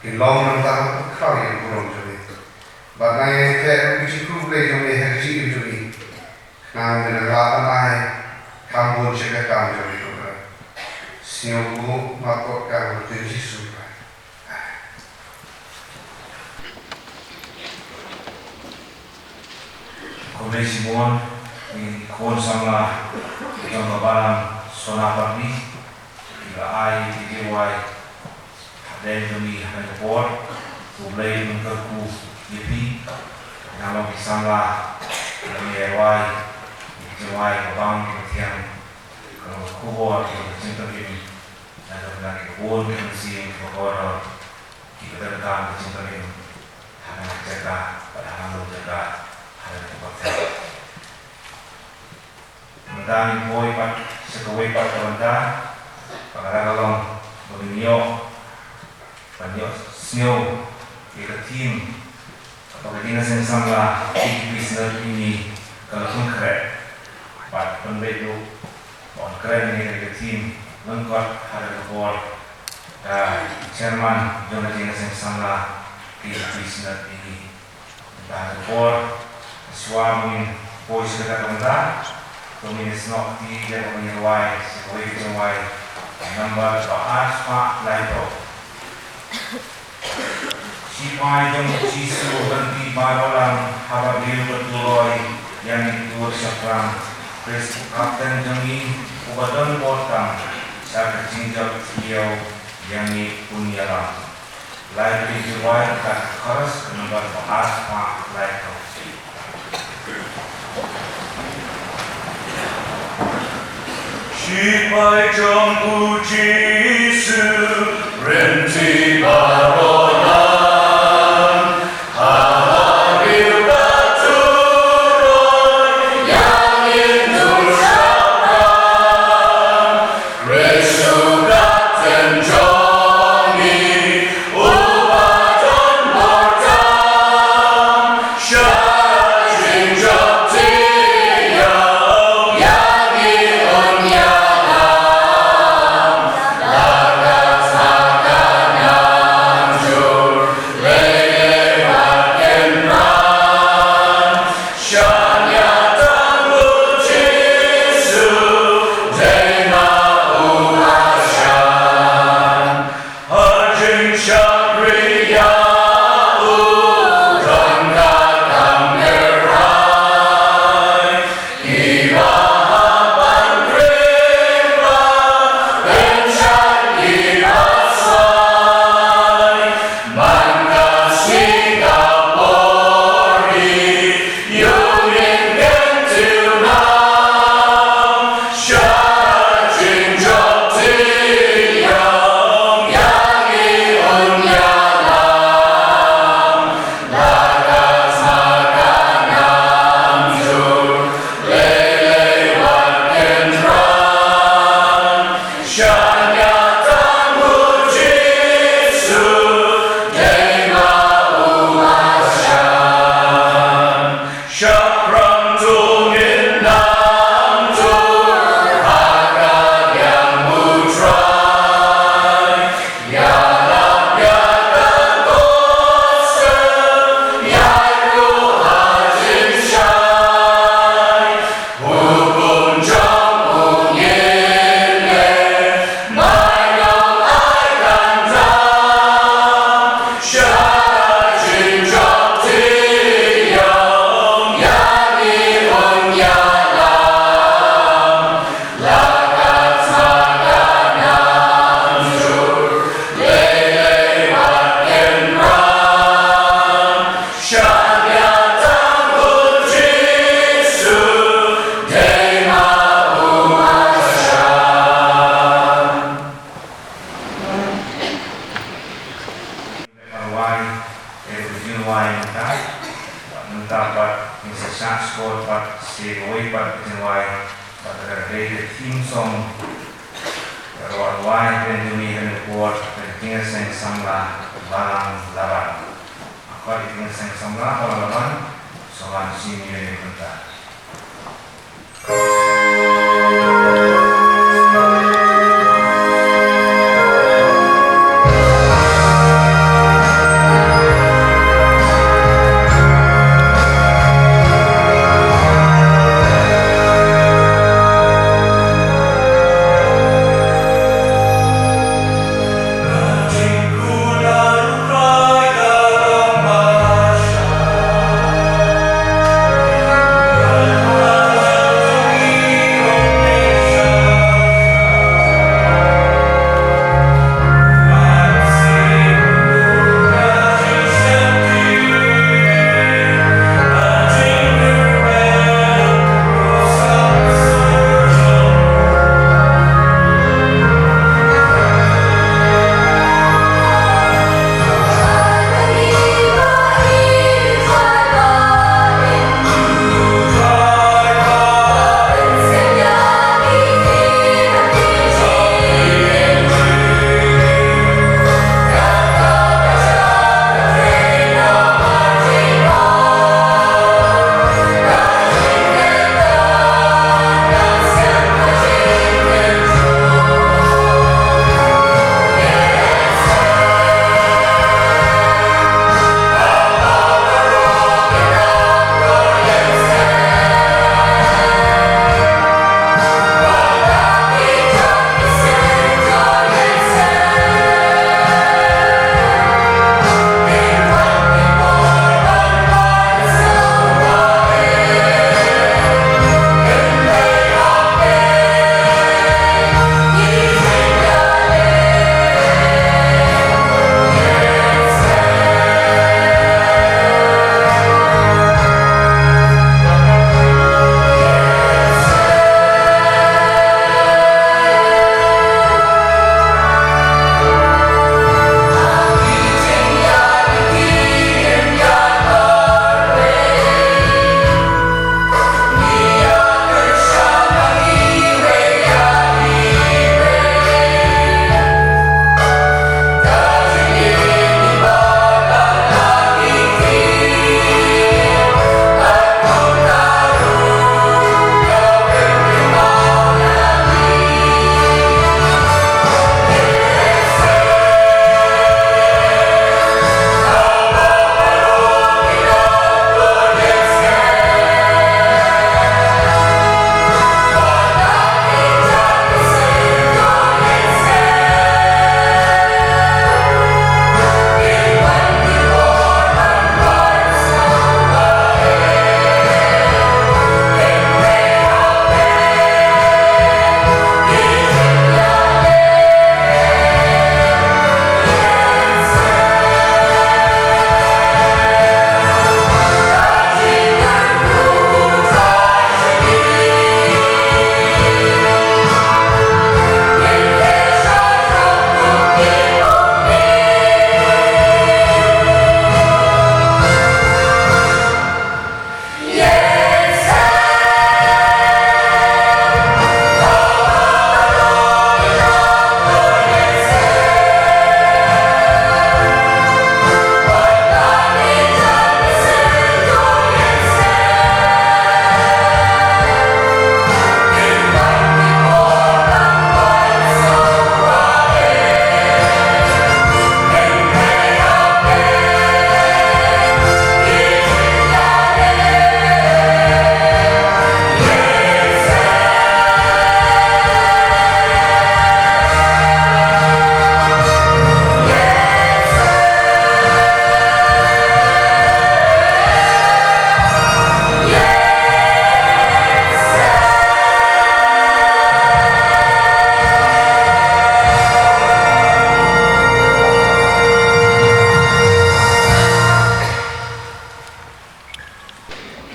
Kin long na ka bynta ka pyrkhat ïa ka burom jong ngi. Bad ngi ïa ka jingkyrkhu Blei jong ngi ha ka jingim jong ngi. Khnang ba ngi lah ban ai kham bun sha ka kam jong ngi ko Kpa. Sngewbha ma kot ka ha u Jisu Khrist. Khublei shibun ïa ki khun samla jong ka balang Sonapatri kiba la ai ïa ki jingduwai. Hapdeng jong ngi ha kane ka por, U Blei un kyrkhu ïa phi. Ngi long ki samla, ngi ïa duwai ïa ki jingduwai ka bang ka thiang, ka long ka khubor ka jingpynim na ka bynta ki bun ki mynsiem kiba kordor kiba donkam ka jingpynim ha kane ka jaka bad ha kano ka jaka ha kane ka pyrthei. Mynta ngin poi pat sha kawei pat ka bynta, ba ka dei ka long ba ngin ïoh, ban ïohsngew ïa ka theme kaba ka jingïaseng samla K T P Synod Pynïaid ka la pynkhreh bad pynbeit ruh ban kren ïa ka theme lyngkot ha ka por ka chairman jong ka jingïaseng samla K T P Synod Pynïaid. Mynta ka por, shuwa ba ngin poi sha kata ka bynta, to ngin ïa snoh kti ïa kaba ngin rwai sha kawei ka jingduwai, ka number ba ar spah laiphew. Shipai jong U Jisu, lynti baroh lang, haba briew ka turoi ïa ngi, tur shaphrang, Khrist u Kapten jong ngi uba don bor tam, sha ka jingjop thiaw ïa ngi un ïalam. Lai tylli ki rwai, ka chorus ka number ba ar spah laiphew. Shipai jong U Jisu, lynti baroh lang, haba briew ka turoi ïa ngi, tur shaphrang, Khrist u Kapten jong ngi, uba don bor tam, sha ka jingjop thiaw ïa ngi un ïalam. La kata ka nang Pat kin sa shah skhor pat sa kawei pat ka jingrwai, bad ka dei ka theme song ka Rawat Wai ka jong ngi ha kane ka por, ka Jingïaseng Samla Balang Laban. Ka Jingïaseng Samla Balang Laban, sngewbha sngewbha ïa ka bynta.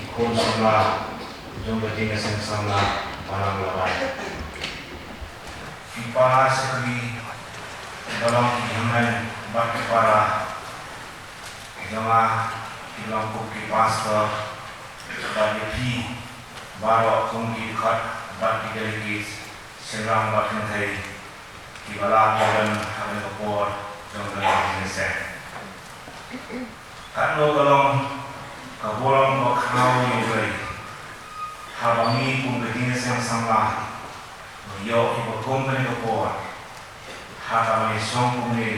Ki khun samla jong ka Jingïaseng Samla Balang Laban. Ki para shakri, ki ba long ki hynmen bad ki para jong nga, Long kum ki pastor bad ïa phi baroh kum ki dkhot bad ki delegates shynrang bad kynthei kiba la pynlong ha kane ka por jong ka jingïaseng. Katno ka long ka burom ba khaw ïa U Blei haba ngi kum ka jingïaseng samla ngi ïoh ïa ka kum kane ka por ha kaba ngi shong kumne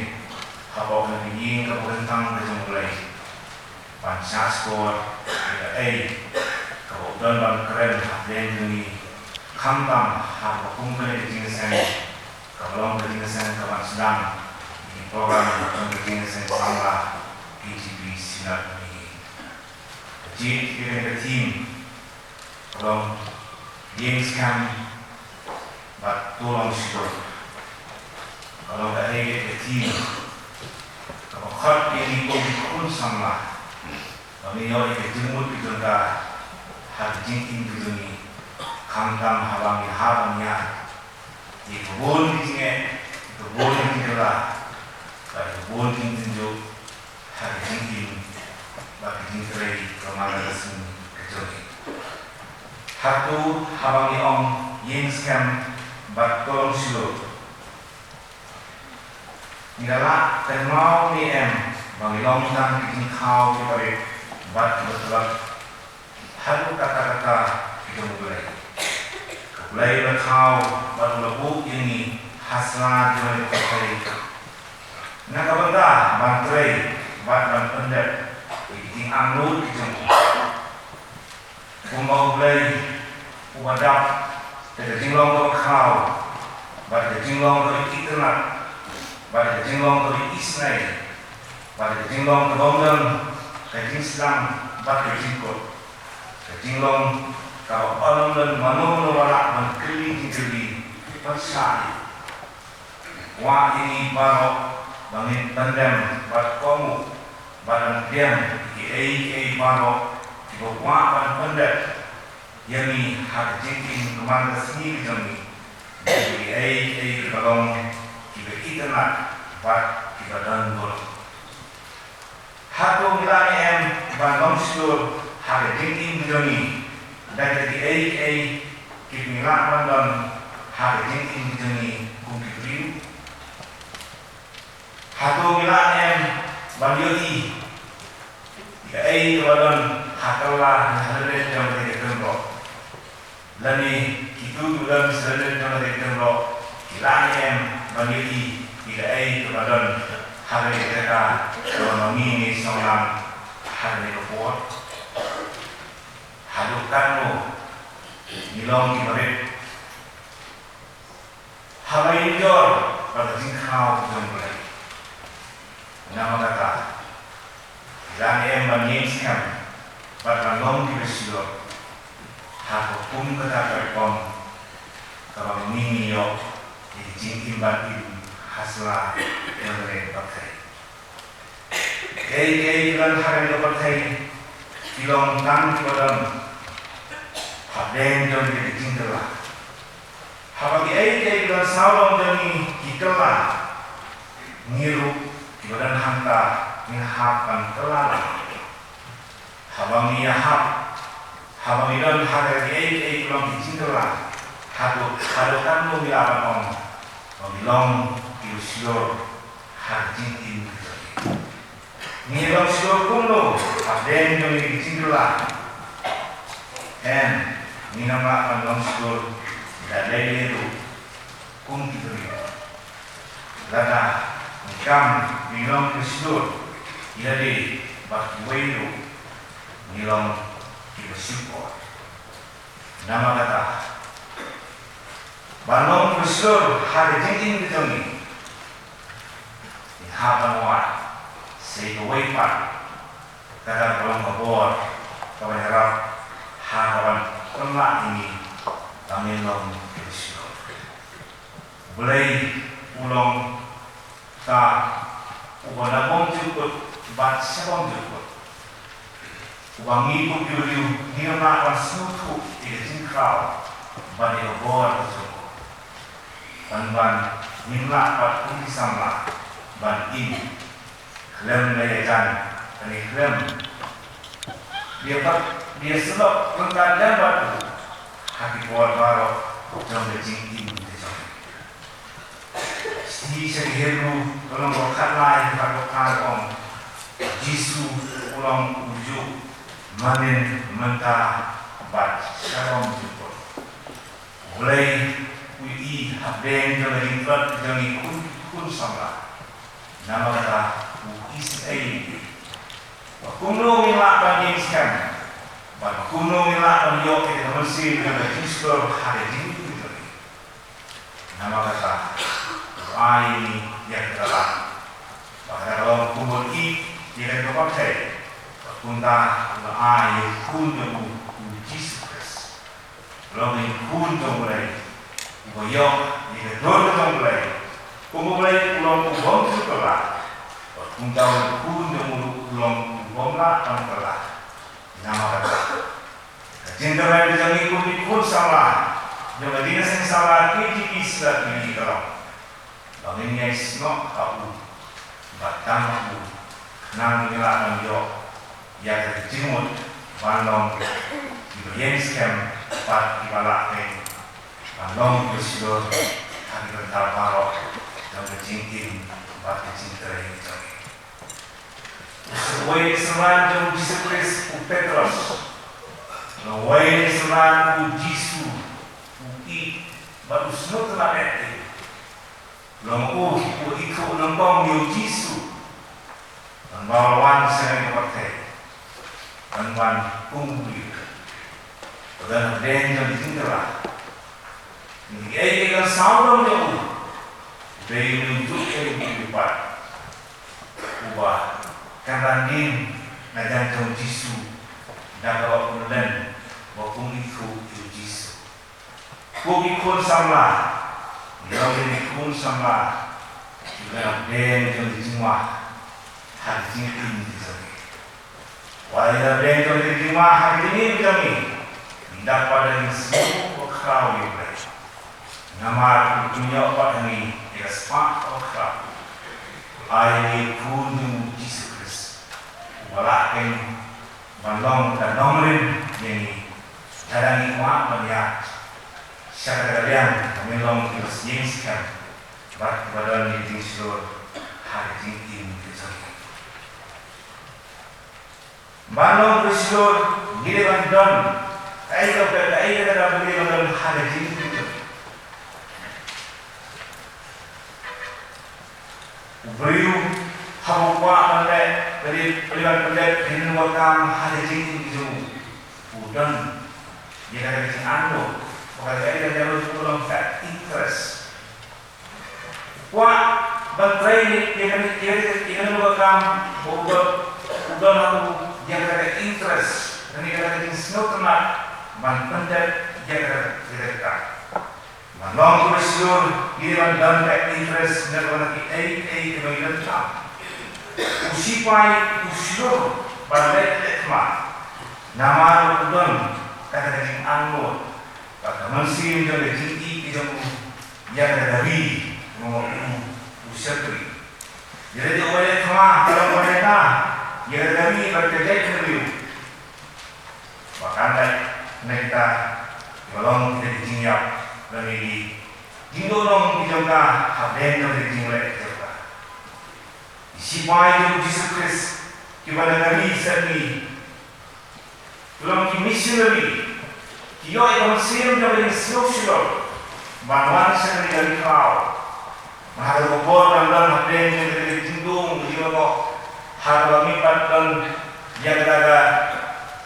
hapoh kane ka ïing kaba kyntang ka jong U Blei. Ban shah skhor ïa kaei kaba u don ban kren hapdeng jong ngi, khamtam ha kaba kum kane ka jingïaseng kaba long ka jingïaseng kaban sdang ïa ki program jong ka jingïaseng samla K J P Synod Nongïalam. Ka jied ïa kane ka theme ka long Ïeng Skhem bad To Long Shlur. Ka long kaei ka theme kaba khot ïa ngi kum ki khun samla ba ngin ïoh ïa ka jingmut ka jong ka ha ka jingim ka jong ngi, khamtam haba ngi hap ban ïaid ïa ka bun ka jingeh, ïa ka bun ka jingkylla bad ïa ka bun ka jingtynjuh ha ka jingim bad ka jingtrei ka man la ka sngi ka jong ngi. Hato haba ngi ong Ïeng Skhem bad To Long Shlur, ngi la lah kynmaw ne em ba ngi long tang ki jingkhaw kiba rit bad kiba tlot haduh katta katta ki jong U Blei? Ka Blei u la khaw bad u la buh ïa ngi ha sla jong kane ka pyrthei na ka bynta ban trei bad ban pyndep ïa ki jingangnud ki jong u. Kumba U Blei uba dap da ka jinglong kaba khraw bad ka jinglong kaba itynnad bad ka jinglong kaba isynei bad ka jinglong kaba ym don ka jingsdang bad ka jingkut, ka jinglong kaba ym don mano mano ba lah ban kylli jingkylli ban shah ïa u. Kwah ïa ngi baroh ba ngin pyndem bad kohnguh bad ban pdiang ïa kiei kiei baroh kiba kwah ban pyndep ïa ngi ha ka jingim ka man ka sngi ka jong ngi, ïa kiei kiei kiba long kiba itynnad bad kiba don burom. Hato ngi lah ne em ban long shlur ha ka jingim ka jong ngi da kiei kiei kiba ngi lah ban don ha ka jingim ka jong ngi kum ki briew? Hato ngi lah ne em ban ïohi ïa kaei kaba don ha kylla ne ha lyndet jong kane ka kynroh? Lane kito kiba don sha lyndet jong kane ka kynroh ki lah ne em ban ïohi ïa kaei kaba don ha kane ka jaka kaba ma ngi ngi shong lang ha kane ka por? Haduh katno ngi long kiba rit haba ïoh jur bad ka jingkhaw jong U Blei? Namar kata, ngi lah ne em ban ïeng skhem bad ban long kiba shlur ha ka kum kata ka rukom kaba ma ngi ngi ïoh ïa ka jingim ban im ha sla jong kane ka pyrthei? Kiei kiei ki don ha kane ka pyrthei ki long tang kiba don hapdeng jong ka jingkylla. Haba kiei kiei ki don sawdong jong ngi ki kylla, ngi ruh kiba don hangta ngin hap ban kylla lang. Haba ngi ïahap, haba ngi don ha kiei kiei ki long ki jingkylla, haduh haduh katno ngi lah ban ong ba ngi long kiba shlur ha ka jingim ka jong ngi? Ngi long shlur kumno hapdeng jong ngi ki jingkylla? Em, ngim lah ban long shlur da lei lei ruh kum ki briew. Lada ngi kam ngi long kiba shlur ïa lade bad kiwei ruh, ngi long kiba shukor. Namar kata, ban long kiba shlur ha ka jingim ka jong ngi, ngi hap ban wad sa kawei pat kata ka long ka bor kaban ïarap ha kaban pynlah ïa ngi ba ngin long kiba shlur. U Blei u long uta uba nabym jukut bad shabym jukut, uba ngi kum ki briew ngim lah ban sngewthuh ïa ka jingkhraw bad ïa ka bor ka jong u. Pynban ngim lah pat kum ki samla ban im khlem da ïajan, kane khlem Ïa pat, ïa sngewbha pyntat lem bad u ha ki por baroh jong ka jingim ka jong u. Shithi sha ki Hebru ka lynnong kaba khatlai ka dkhot ar ka ong, Jisu u long ujuh mynnin, mynta bad sharum juh. U Blei u ïohi hapdeng jong ka jingtlot jong ngi kum ki khun samla. Namar kata u isynei ïa ngi ba kumno ngin lah ban ïeng skhem, bad kumno ngin lah ban ïoh ïa ka mynsiem jong ka jingshlur ha ka jingim jong ngi. Namar kata u ai ïa ngi ïa kata ka lad, ba kata ka long kumba ïeit ïa kata ka pyrthei, bad kumta u la ai ïa u Khun jong u, u Jisu Khrist. Long ïa u Khun jong U Blei uba ïoh ïa ka dur ka jong U Blei. Kumba U Blei u long u bym ju kylla, bad kumta u Khun jong u u long u bym lah ban kylla. Namar kata ka jingkyrmen ka jong ngi kum ki khun samla jong ka jingïaseng samla K J B C la ki ka long ba ngin ïai snoh ha u, bad tang ha u, khnang ba ngin lah ban ïoh ïa ka jingmut ban long kiba ïeng skhem bad kiba lah keiñ ban long kiba shlur ha ki bynta baroh jong ka jingim bad ka jingtrei jong ngi. Uwei u synran jong u Jisu Khrist u Petros, uwei u synran u Jisu u ïeit bad u sngewtynnat ïa u. Long u, u ithuh nyngkong ïa u Jisu. Ngan wan sha kane ka pyrthei, ngan wan kum u briew. Ba don hapdeng jong ka jingkylla. Ngi ïohi ka sawdong jong u. Dei u juh ïa u briew pat uba kynran dien na jan jong u Jisu. Da kaba u len ba kum ithuh ïa u Jisu. Ko ki khun samla, ïa ki khun samla, ki la deng jong ki jingma ha ki jingim ki jong ki. Wat la deng jong ki jingma ha ki jingim ki jong ki, ngi dap pat da ki sngew ba khraw ïa U Blei. Namar u pynïoh pat ha ngi ïa ka spah ba khraw. Ai ïa ngi Khun jong u Jisu Khrist, uba lah keiñ ban long ka nongrim ïa ngi, lada ngi kwah ban ïaid sha kata ka liang, ban long kiba ïeng skhem bad kiba don ïa ka jingshlur ha ka jingim ka jong ngi. Ban long kiba shlur, ngi dei ban don kaei kaba, kaei kaba ngi dei ban don ha ka jingim ka jong ngi. U briew haba u kwah ban leh, ka dei, ka dei ban pyndep ïa kano kano ka kam ha ka jingim jong u, u don ïa kata ka jingangnud ba ka dei ka jingangnud ba long ka interest. U kwah ban trei ïa kano, ïa kano, ïa kano ka kam ba u don, u don ha u ïa kata ka interest, kane kata ka jingsngewtynnat ban pyndep ïa kata, ïa kata ka kam. Ban long kiba shlur, ngi dei ban don ka interest na kaba na kiei kiei kiba ngi donkam. U sipai u shlur ban leh leh thma, namar u don kata ka jingangnud bad ka mynsiem jong ka jingïeit ka jong u ïa kata ka ri, kumba u, u shakri. Ïa kata ka leh thma ka long ban leh thma ïa kata ka ri bad ka jaitbynriew. Ba kan leh na kita kiba long kita ki jingïap lane ki jingduhnong ki jong ka hapdeng jong ki jingleh ki jong ka. Ki sipai jong u Jisu Khrist kiba na ka ri sha ri, ki long ki missionary, ki ïoh ïa ka mynsiem jong ka jingsngew shlur ban wan sha kane ka ri khlaw. Bad ha kata ka por ban don hapdeng jong kata ka jingdum ka jingmahok, ha kaba ngim pat don ïa kata ka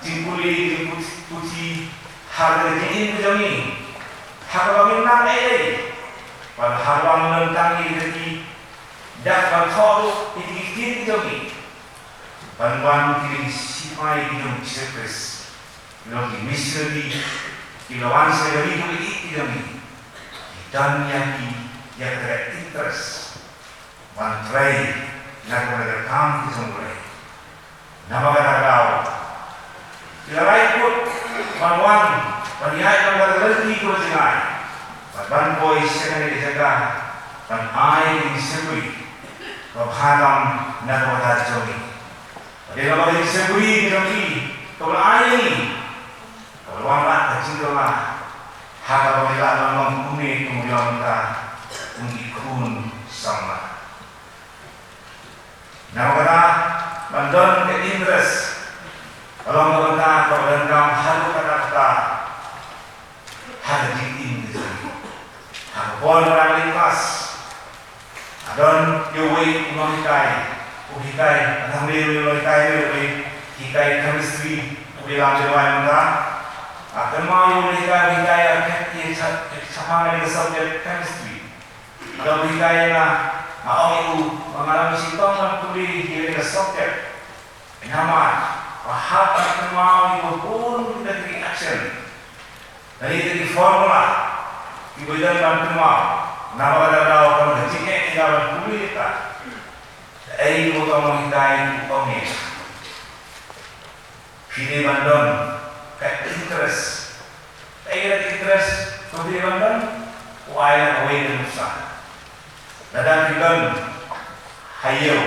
jingpule jingputhi ha kata ka jingim ka jong ngi, ha kaba ngim nang ei ei, bad ha kaba ngim don tang ïa kita ki dak ban thoh ruh ïa ki ktien ka jong ngi. Ban wan ki dei ki sipai ki jong u Jisu Khrist, ki long ki missionary, ki la wan sha ka ri bad ki, ki jong ngi. Ki don ïa ki, ïa kata ka interest ban trei na kata ka kam ka jong U Blei. Namar kata ka daw ki la rai kut ban wan ban ïaid na kata ka lynti kaba jngai, bad ban poi sha kane ka jaka ban ai ïa ki shakri ba bha tam na ka bynta jong ngi. Bad ïa kaba ka jingshakri ka jong ki, Kaba la ai ïa ngi, kaba la wanrah ka jingkylla ha kaba ngi lah ban long kumne kumba ngi long mynta, kum ki khun samla. Namar kata, ban don ka interest ka long ka bynta kaba donkam haduh katta katta ha ka jingim ka jong ngi. Ha ka por ba ngi leit klas, ka don uwei u nonghikai, u hikai, ka nonghikai, u nonghikai, u nonghikai chemistry, u nonghikai chemistry, u nonghikai chemistry. Ka dei u hikai ïa nga, nga ong ïa u, ba nga dang shitom ban pule ïa kane ka subject. Namar ba hap ban kynmaw ïa ka bun ka reaction, lane ïa ka formula kiba ïadei ban kynmaw. Namar ka daw ka jingeh ïa nga ban pule ïa ka. Kaei kaba u nonghikai u ong ïa nga? Phi dei ban don ka interest. Kaei ka interest kaba phi dei ban don? U ai ïa kawei ka nuksa. Lada phi don ha ïew,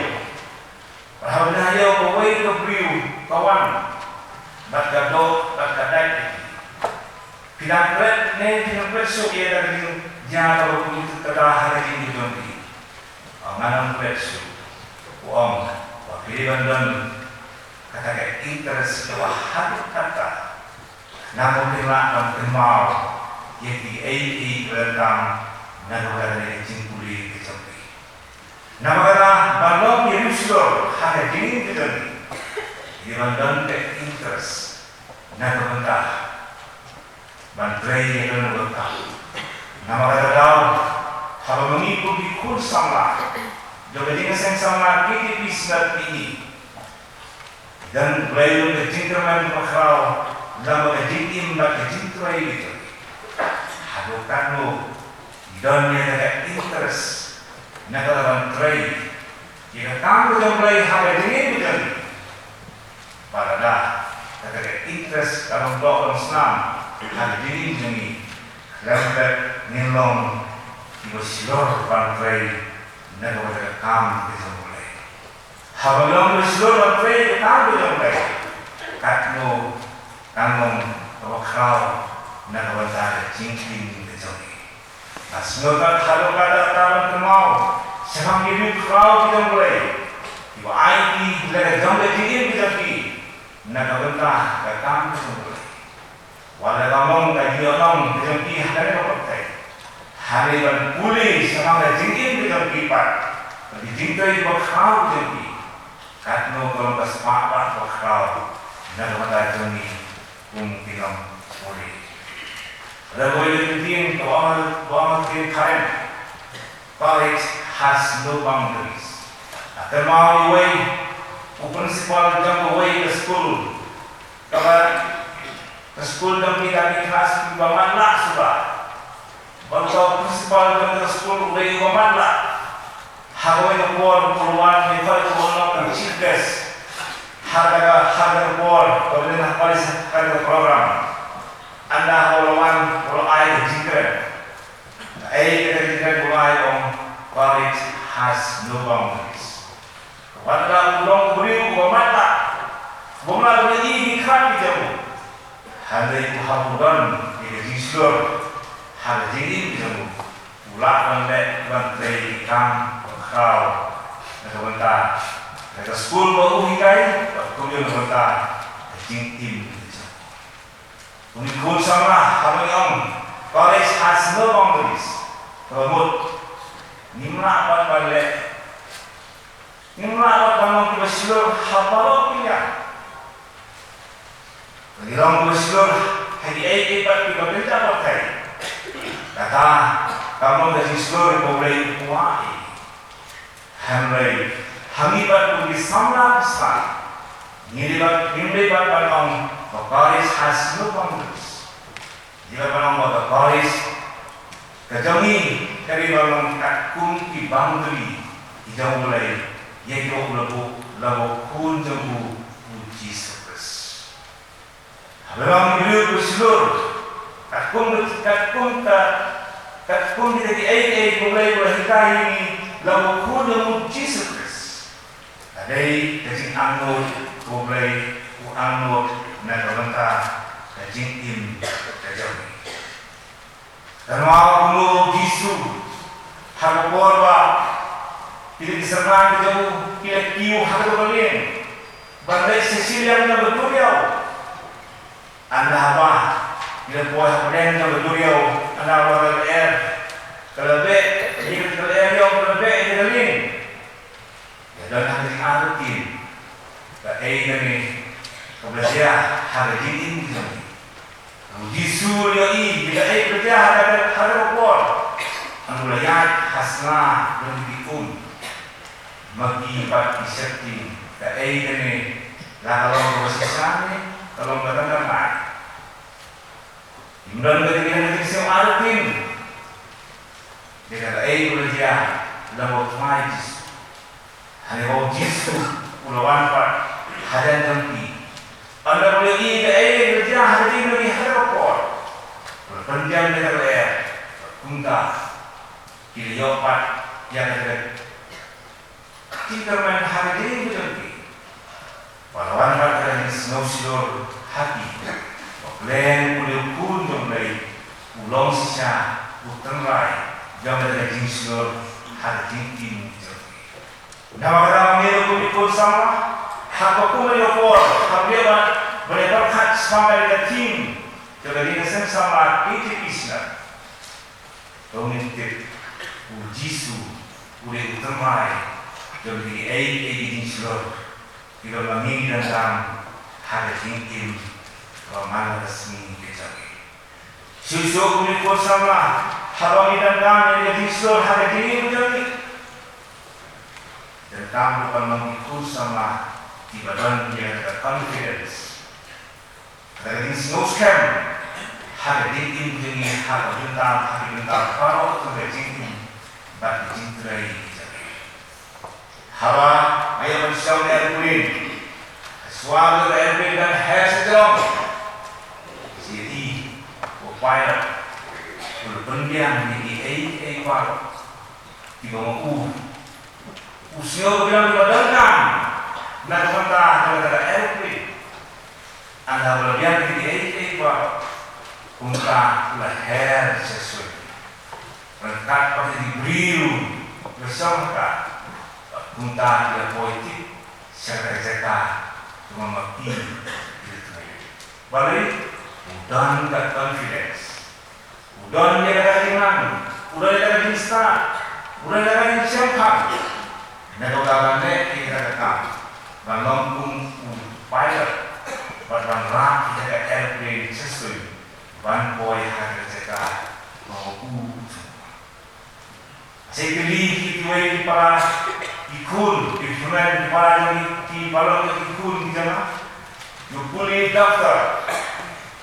bad haba don ha ïew kawei ka briew ka wan bad ka doh bad ka dait ïa phi, phi dang klet ne phi dang klet shuh ïa kata ka jingjia kaba phi ïoh kata ha ka jingim jong phi? Ngan ym klet shuh. U ong ba phi dei ban don kata ka interest kaba haduh katta. Namar phin lah ban kynmaw ïa kiei kiei ba donkam na ka bynta ka jingpule ka jong phi. Namar kata, ban long ki riewshlur ha ka jingim ka jong ngi, ngi dei ban don ka interest na ka bynta ban trei ïa kane ka bynta. Namar kata daw, haba ma ngi kum ki khun samla jong ka jingïaseng samla K J P Synod Pyni, don, U Blei un da jingkyrmen kaba khraw lyngba ka jingim bad ka jingtrei ka jong ngi. Haduh katno ngi don ïa ka interest na ka bynta ban trei ïa ka kam ka jong U Blei ha ka jingim ka jong ngi? Bad lada kata ka interest ka long doh long snam ha ka jingim jong ngi, khlem pep ngin long kiba shlur ban trei na ka bynta ka kam ka jong U Blei. Haba long kiba shlur ban trei ka kam ka jong U Blei, katno kan long kaba khraw na ka bynta ka jingim ka jong ngi. Nga sngewthuh haduh katta katta ban kynmaw shaphang ki briew khraw ki jong U Blei kiba ai ki la ka jong ka jingim ka jong ki na ka bynta ka kam ka jong U Blei. Wat la ka long ka jingïalang ka jong ki ha kane ka pyrthei, hynrei ban pule shaphang ka jingim ka jong ki pat, bad ki jingtrei kiba khraw ka jong ki, katno ka long ka spah ba khraw na ka bynta jong ngi kum ki nongpule. Lada kawei ka ktien ka ong, ka ong ka ktien Karen, courage has no boundaries. Nga kynmaw ïa uwei u principal jong kawei ka skul, kaba ka skul jong ki ka dei ka skul ba matlah suda. Bad uta u principal jong ka skul u dei uba matlah. Ha kawei ka por u la wan, u la wan kum u chief guest ha kata ka, ha kata ka por, kaba dei na kata ka program. Ynda u la wan, u la ai ka jingkren. Kaei kata ka jingkren ba u la ai? U ong, courage has no boundaries. Wat la u long u briew uba matlah, bym lah ban ïohi ïa ki khmat ki jong u, hynrei u hap ban don ïa ka jingshlur ha ka jingim ka jong u. U lah ban leh, ban trei ïa ki kam ba khraw na ka bynta, na ka skul ba u hikai, bad kumjuh na ka bynta ka jingim ka jong u. Kum ki khun samla, haba ngi ong courage has no boundaries, ka mut ngim lah ban, ban leh, ngim lah ban, ban long kiba shlur ha baroh ki liang. Ngi long kiba shlur ha kiei kiei pat kiba kynja pyrthei. Kata kam long ka jingshlur ba U Blei u kwah ïa ngi. Hynrei ha ngi pat kum ki samla Khristan, ngi dei pat, ngim dei pat ban ong ba courage has no boundaries. Ngi dei ban ong ba ka courage ka jong ngi ka dei ban long katkum ki boundary ki jong U Blei ïa kiba u la buh, la buh Khun jong u, u Jisu Khrist. Haba long ki briew kiba shlur katkum, katkum ka, katkum kita kiei kiei ba U Blei u la hikai ïa ngi, la buh Khun jong u, Jisu Khrist. Ka dei ka jingangnud ba U Blei u angnud na ka bynta ka jingim ka jong ngi. Kynmaw kumno u Jisu ha ka por ba ki synran ki jong u ki la kiew ha ka duriaw ban leit sha shiliang jong ka duriaw. Ynda haba ki la poi ha pdeng jong ka duriaw, ynda haba ka lyer ka la beh ïa ka, ka lyer ïong ka la beh ïa ka lieng. Ïa don ha ka jingartatien kaei kane kaba la jia ha ka jingim jong ngi. U Jisu u la ïohi ïa kaei kaba la jia ha ka, ha ka por. Hynrei u la ïaid ha sla jong ki um. Ma ki pat ki sheptieng kaei kane, la ka long kaba shisha ne ka long kaba tang tang lai. Ym don ka jingïaid ka jingsngew artatien ïa kaei kaba la jia lem bad u Trai Jisu. Hynrei u Jisu u la wan pat hajan jong ki. Ynda u la ïohi kaei kaba la jia ha ka jingim jong ki ha kata ka por, u la pyndiang ïa kata ka lyer. Kumta ki la ïoh pat ïa kata ka jingkyrmen ha ka jingim ka jong ki. Ba la wan pat ka jingsngew shlur ha ki ba U Blei u dei u Khun jong U Blei, u long shisha u tynrai jong ka jingshlur ha ka jingim ka jong ki. Namar kata ma ngi ruh kum ki khun samla, ha ka kum ka por, haba ïa ban ïa pyrkhat shaphang ka theme jong ka jingïaseng samla K T P Synod. To ngin tip, u Jisu u dei u tynrai jong kiei kiei ki jingshlur kiba ma ngi ngi donkam ha ka jingim kaba man la ka sngi ka jong ngi. Shuh shuh kum ki khun samla, haba ngi donkam ïa ka jingshlur ha ka jingim ka jong ngi, donkam ruh ban long ki khun samla kiba don ïa ka confidence, ka jingsngewskhem ha ka jingim jong ngi, ha ka bynta, ha ka bynta baroh ka jingim bad ka jingtrei jong ngi. Haba nga ïoh ban shong ha aeroplane, ha shuwa ba ka aeroplane dang her sha jrong, sha ïa i, u pilot u la pynbiang ïa kiei kiei baroh kiba ma u u sngew ba ki long kiba donkam na ka bynta ka aeroplane. Ynda ba la biang ïa kiei kiei baroh, kumta u la her sha suiñ. Ryngkat bad ki briew kiba shong ha ka, kumta ki la poi tip sha ka jaka kaba ma ki ki la thngan. Balei? U don ka confidence. U don ïa ka jingïalang, u don ïa ka jingstad, u don ïa ka jingshemphang. Na ka bynta ban leh ïa ka kam ban long kum u pilot bad ban rah ïa ka aeroplane sha suiñ ban poi ha ka jaka ba u u Sa kylli ki kiwei ki para ki khun, ki khun ki para jong ki, ki paralok ki khun ki jong nga, ki pule doctor.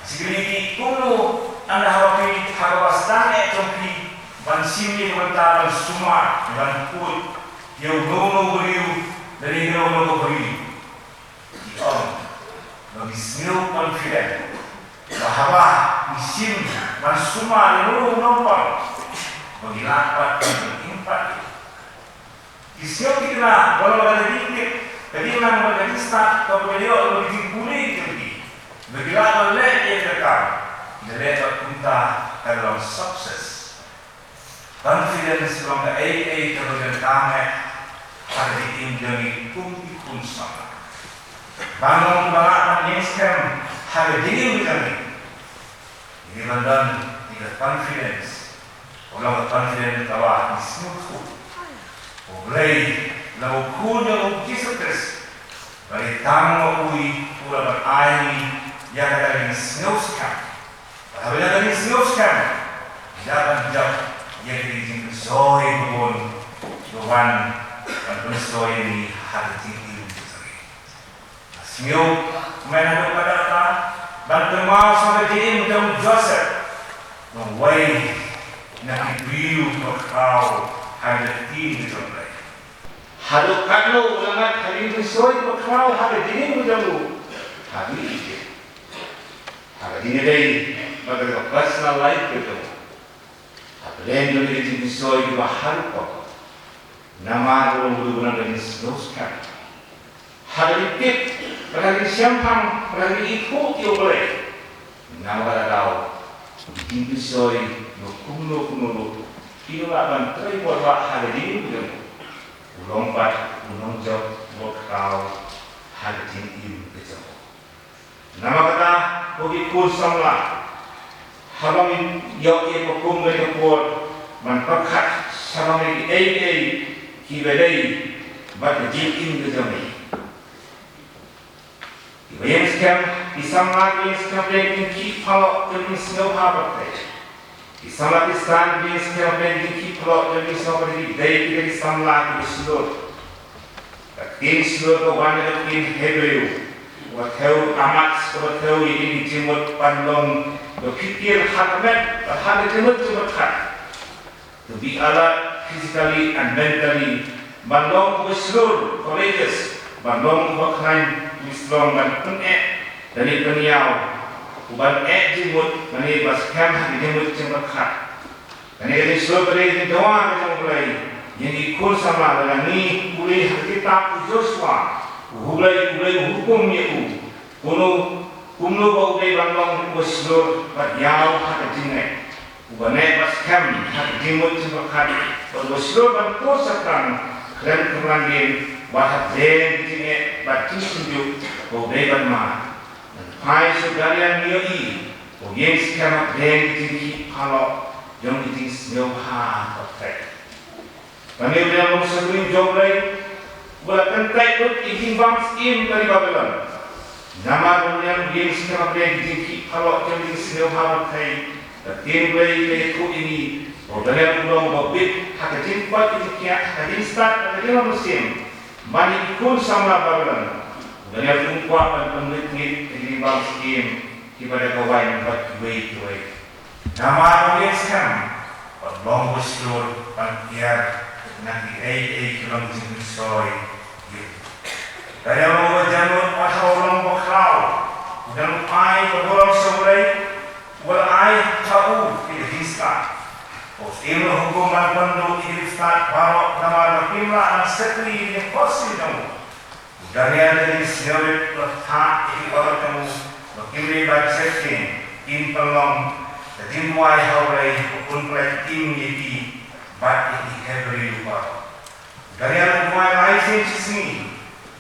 Sa kylli ki kumno ynda haba phi, haba sdang eh jong phi ban shim ïa ka bynta ban sumar, ban khuid ïa uno uno u briew lane ïa uno uno u briew. Ki ong ba ngi sngew confident ba haba ngi shim ban sumar ïa uno uno u nongpang ba ngi lah pat ban im pat. Ki sngewthuh na ba long ka jingtip, ka jingïalang bad ka jingstad kaba ïoh na ka jingpule jong ki ba ki lah ban leh ïa ka kam, ki la leh bad kumta ka long success. Confidence long kaei kaei kaba donkam eh ha ka jingim jong ngi kum ki khun samla. Ban long kiba lah ban ïeng skhem ha ka jingim jong ngi, ngi dei ban don ïa ka confidence. Ka long ka confidence kaba ngi sngewthuh U Blei, la u Khun jong u Jisu Khrist, ba dei tang ma u u la ban ai ïa kata ka jingsngewskhem. Haba ngi sngewskhem, ngi lah ban jop ïa ki jingpynshoi ba bun, ba wan ban pynshoi ïa ngi ha ka jingim jong ngi. Sngew, mynta haduh katta katta ban kynmaw sha ka jingim jong u Joseph, uwei na ki briew ba khraw ha ka ktien ka jong U Blei. Haduh katno u la ngat ha ki jingpynshoi ba khraw ha ka jingim ka jong u ha Egypt. Ha ka jingïadei bad ka personal life ka jong u, ha pdeng jong ka jingpynshoi kaba haduh kaba, namar u la mudui ban ïa ka jingsngewskhem. Ha ka jingtip Bad ha ki shemphang, bad ha ki ithuh ïa U Blei. Namar kata daw, ki jingpynshoi, kumno kumno ruh, ki lah ban trei paidbah ha ka jingim ka jong u. U long pat u nongjop uba khraw ha ka jingim ka jong u. Namar kata, ko ki khun samla, haba ngin ïoh ïa ka kum kane ka por, ban pyrkhat shaphang kiei kiei kiba dei bad ka jingim ka jong ngi. Kiba ïeng skhem, ki samla kiba ïeng skhem, ki jingkhih phalok, ki jingsngewbha pyrthei. Ki samla Khristan kiba ïeng skhem, ki jingkhih phalok, ki jingsngewbha pyrthei, ki dei kita ki samla kiba shlur. Ka ktien shlur ka wan na ka ktien Hebru, kaba thew amatz, kaba thew ïa ki jingmut ban long, ka phikir ha ka met, ha ka jingmut jingmut khat. To be alert physically and mentally. Ban long uba shlur, courageous. Ban long uba khlaiñ, uba strong, ban pyneh lane pynïaw. Uban eh jingmut, lane ba skhem ha ka jingmut jingpyrkhat. Kane ka jingshlur ka dei ka jingdawa ka jong U Blei ïa ngi ki khun samla, lada ngi pule ha ka kitab u Joshua, U Blei, U Blei u hukum ïa u. Kumno, kumno ba u dei ban long uba shlur bad ïaw ha ka jingngeit. Uba neh bad skhem ha ka jingmut jingpyrkhat, bad uba shlur ban kut shaphrang khlem kynran dien, wat hapdeng ka jingeh bad jingsynjuk ba u dei ban mad. Lada phai sha u Daniel ngi ïohi ba u ïeng skhem hapdeng ka jingkhih phalok jong ka jingsngewbha pyrthei. Ba ngi u Daniel u long u shakri u jong U Blei, uba la kyntait lut ïa ki jingbam syiem ka ri Babilon. Namar ba u Daniel u ïeng skhem hapdeng ki jingkhih phalok jong ki jingsngewbha pyrthei, ka ktien U Blei ka ïathuh ïa ngi ba u Daniel u long uba bit ha ka jingkoit ka jingkhiah, ha ka jingstad, ha ka jinglong mynsiem ban ïa ki khun samla Babilon. U Daniel um kwah ban pynngeit ngeit ïa ki jingbam syiem kiba da ka waiñ bad kiwei kiwei. Namar ba u ïeng skhem, bad long uba shlur ban kiar na kiei kiei ki long jingpynshoi ïa u. Daniel u long uba jemnud, bad haba u long uba khraw, u dang ai ka burom sha U Blei, uba la ai ha u ïa ka jingstad. U Syiem u la hukum ban pynduh ïa ka jingstad baroh, namar ba kim lah ban shakri ïa ka jingphohsiew jong u. U Daniel da ka jingsngewrit u la thah ïa ki baroh jong u ba kim dei ban sheptieng, kin pynlong ka jingduwai ha U Blei, u pynpynlait im ïa ki bad ïa ki Hebru baroh. U Daniel u duwai lai sien shi sngi.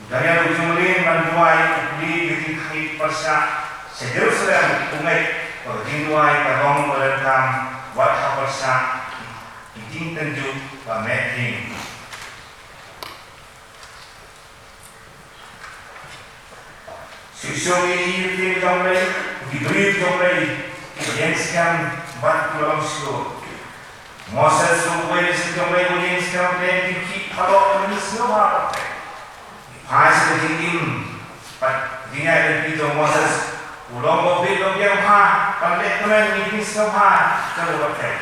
U Daniel u ju mlien ban duwai, u plie ïa ka jingkhang pyrshah sha Jerusalem, u ngeit ba ka jingduwai ka long ba donkam, wat ha pyrshah ki jingtynjuh ba meh ïing. Shuh shuh ngi ïohi ïa ka ktien jong U Blei, ki briew jong U Blei, ki ïeng skhem bad ki long shlur. Moses ruh uwei na ki briew jong U Blei, u ïeng skhem bad ki khih phalok, ki sngewbha pyrthei. Phai sha ka jingim bad jingïaid lynti jong Moses, u long ba bit, long biang bha ban leh kmen ïa ki jingsngewbha jong ka pyrthei.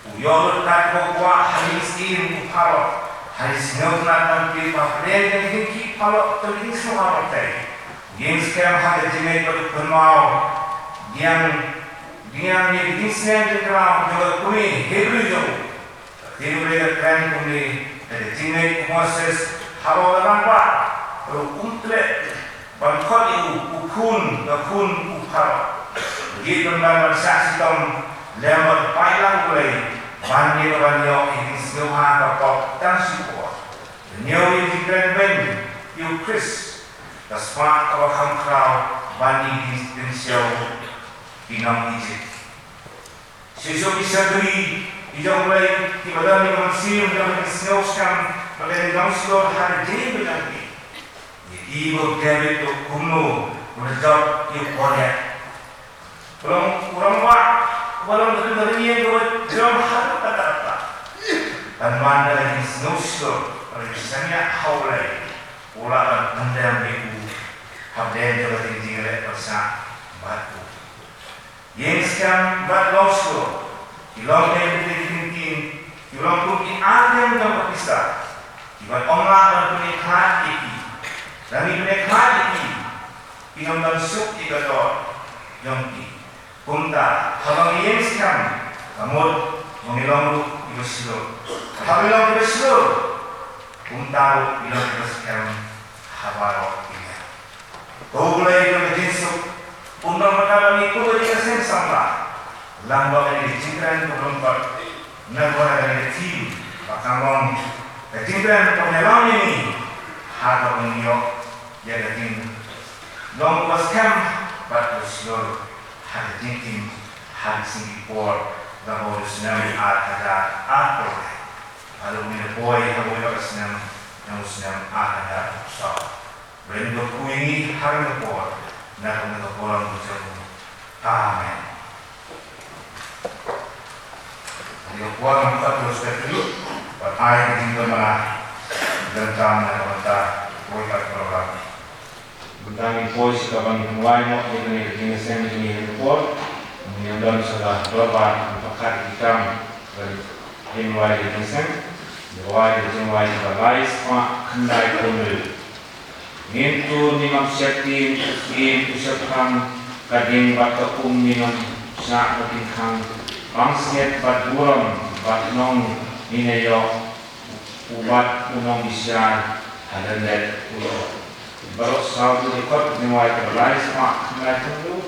U ïoh lut kat ba u kwah ha ïing syiem u Pharaoh, ha ïing sngewtynnat ban plie, ba pyrshah ïa ki jingkhih phalok jong ki jingsngewbha pyrthei. U ïeng skhem ha ka jingngeit bad u kynmaw biang, biang ïa ki jingsneng jingkraw jong ka kmie Hebru jong u. Ka ktien U Blei ka kren kumne: Da ka jingngeit u Moses, halor ka rangbah, ruh um treh ban khot ïa u, u khun ka khun u Pharaoh. U dei ban, ban, ban shah shitom lem bad paidlang U Blei, ban ïa, ban ïoh ïa ka jingsngewbha ka pop tang shi por. Ñiew ïa ka jingkren beiñ ïa u Khrist, ka spah kaba kham khraw ban ïa ka jingpynshoi ki nong Ijipt. Shisha ki shakri ki jong U Blei kiba don ïa ka mynsiem, ïa ka jingsngewskhem, bad ka jinglong shlur ha ka jingim ka jong ki. Ïa ki, ba u David ruh kumno, u la jop ïa u Goliath. U long, u long uba, uba long ka ri, ka ri ïing kaba jrong haduh katta katta. Tangba da ka jingsngewshlur, ka jingshaniah ha U Blei, u lah ban pyndem ïa u hapdeng jong ka jingleh pyrshah bad u. Ïeng skhem bad long shlur ki long kum ki ktien, ki long kum ki artylli jong ka pisa, kiba ym lah ban pynïakhlad ïa ki. Lada ngi pynïakhlad ïa ki, kin ym don suk ïa ka doh jong ki. Kumta, haba ngi ïeng skhem, ka mut ba ngi long ruh kiba shlur. Haba ngi long kiba shlur, kumta ruh ngi long kiba skhem ha baroh ki liang. Ko Blei jong ka jingsuk, un ym bynta ba ngi kut ïa ka seng samla, lang ba ka jingkren ka long pat na ka bynta ka jingkren ba kan long ka jingkren ka long ïa ngi ha ka ban ïoh ïa ka jinglong ba skhem bad ba shlur ha ka jingim ha ka sngi por na ka snem ar hajar arphew lai. Haduh ngin ïa poi ha kawei pat ka snem, na u snem ar hajar arphew saw. Ren ba khuid ngi ha kane ka por, na kane ka por ngi jong. Amen. Ïa ka por ngi pat ka respect ïa u, bad ai ka jingdon bana, dang tam na ka bynta kawei pat ka program. Bynta ngin poi sa ka ban pynwai noh ïa kane ka jingïaseng jong ngi ha kane ka por. Ngin ïa don sa ka dorbar, ngin pyrkhat ïa ki kam ban pynwai ïa ka jingïaseng. Ngi wai ïa ka jingwai kaba lai spah khyndai phew hynriew. Ngin tur, ngin ym sheptieng, ngin ym shephrang, ka dieng bad ka um ngin ym shah ba kin khang, pansngiat bad burom bad nong ngin ïa ïoh, u bat u nongbishar ha lyndet u ïoh. Baroh saw ki dkhot jingwai kaba lai spah khyndai phew hynriew.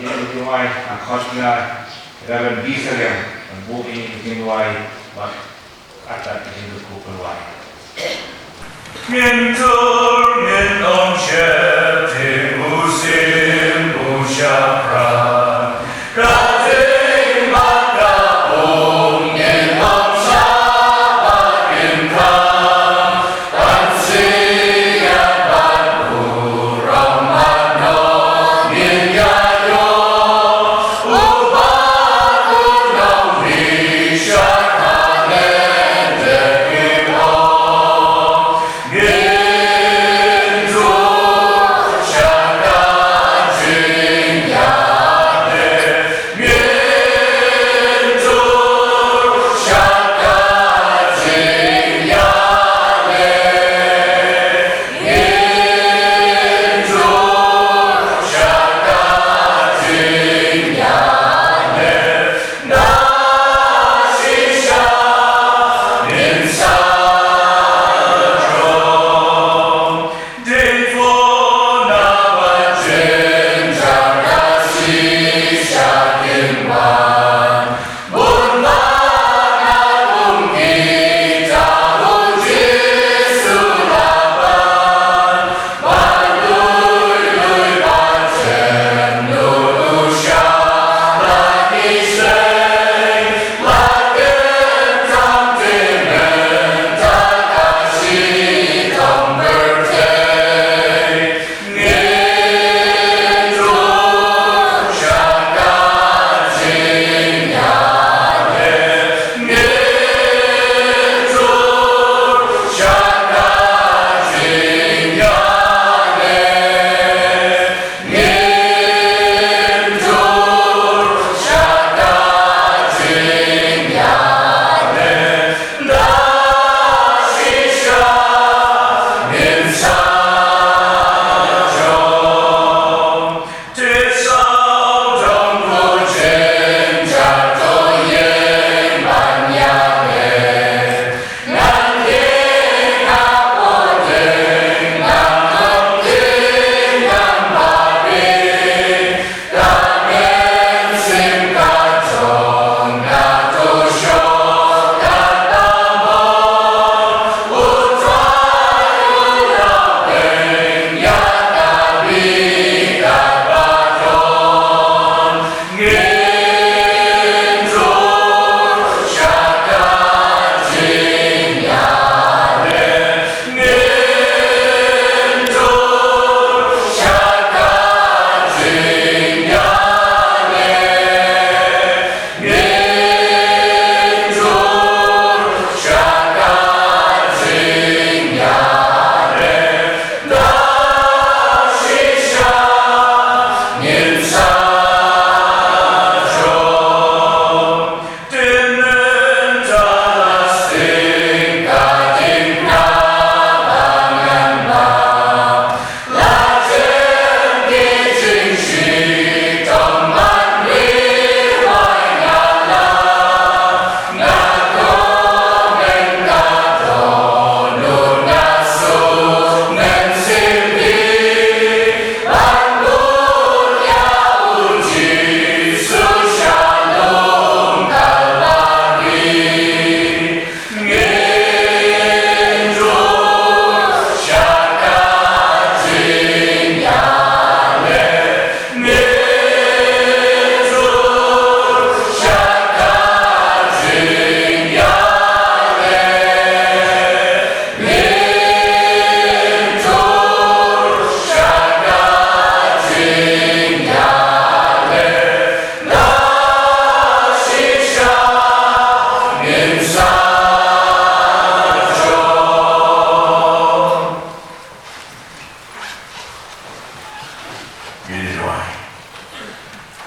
Ïa ki jingwai ha khot ïa Reverend B. Sariang, ban buh ïa ki jingwai bad Kata ka jingkyrkhu pynwai. Ngin tur, ngin ym sheptieng, u sim u shaphrang. Ka ding bad ka um ngin ym shah ba kin khang. Pansngiat bad burom bad nong ngin ïa ïoh.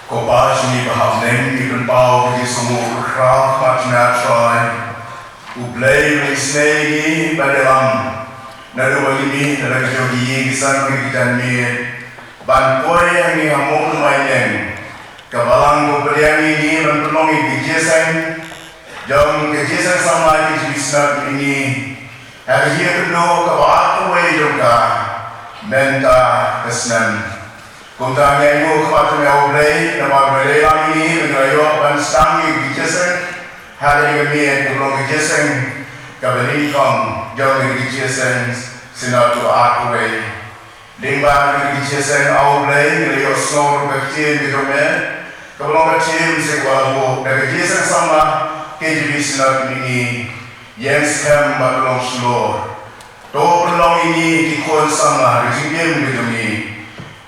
Ko Pa jong ngi ba ha bneng, ngi pynpaw ka jingsngewnguh khraw ha khmat jong me, A Trai. U Blei, U Blei, isynei ïa ngi ban ïalam naduh ba ngi mih na la ka jong ki ïing ki sem ki janmiet ban poi ha ngi ha Mawtawmai, ïa ka balang ko, pdiang ïa ngi ban pynlong ïa ka jingïaseng jong ka Jingïaseng Samla K J V Synod mynta ha ka jingïakynduh kaba arphew wei jong ka mynta ka snem. Kumta ngi ainguh ha khmat jong me, A Blei, namar ba me la ïalam ïa ngi ba ngi la ïoh ban sdang ïa ka jingïaseng ha kane ka miet, kaba long ka jingïaseng kaba nyngkong jong ka Jingïaseng Synod kaba arphew wei. Lyngba kane ka jingïaseng, A Blei, ngi la ïohsngew ruh ka ktien ka jong me kaba long ka ktien shisha kaba la buh da ka Jingïaseng Samla K J V Synod mynta, ïeng skhem bad long shlur. To pynlong ïa ngi ki khun samla ha ka jingim ka jong ngi,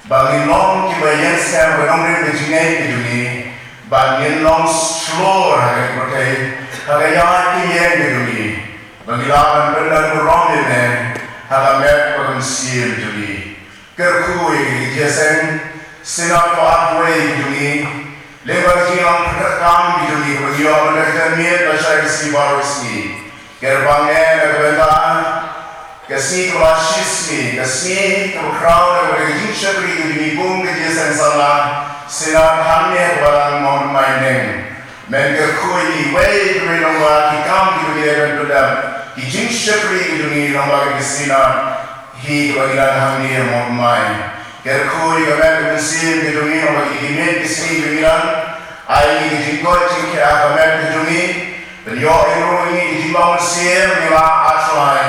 ba ngin long kiba ïeng skhem ha ka nongrim ka jingngeit ka jong ngi, ba ngin long shlur ha ka pyrthei ha ka ïaid ka ïeng ka jong ngi, ba ngi lah ban pyndon burom ïa me ha ka met bad ka mynsiem jong ngi. Kyrkhu ïa ka Jingïaseng Synod kaba arphew wei ka jong ngi, lyngba ka jingïalang pyrkhat kam ka jong ngi kaba ngi ïoh mynta ka janmiet lashai ka sngi baroh shi sngi. Kyrpang eh na ka bynta ka sngi kaba la shisngi, ka sngi kaba khraw na ka bynta ka jingshakri ka jong ngi kum ka Jingïaseng Samla Synod hangne ha ka balang Mawtawmai. Men kyrkhu ïa ngi, wei pa wei, lyngba ki kam ki jong ngi, ban pyndep ki jingshakri ki jong ngi lyngba ka Synod hi kaba ngi don hangne ha Mawtawmai. Kyrkhu ïa ka met ka mynsiem ka jong ngi lyngba ki miet ki sngi ba ngi don. Ai ïa ngi ka jingkoit jingkhiah ha ka met ka jong ngi. Pynïoh ïa ngi ruh ïa ngi ka jinglong mynsiem, ngi la, A Trai,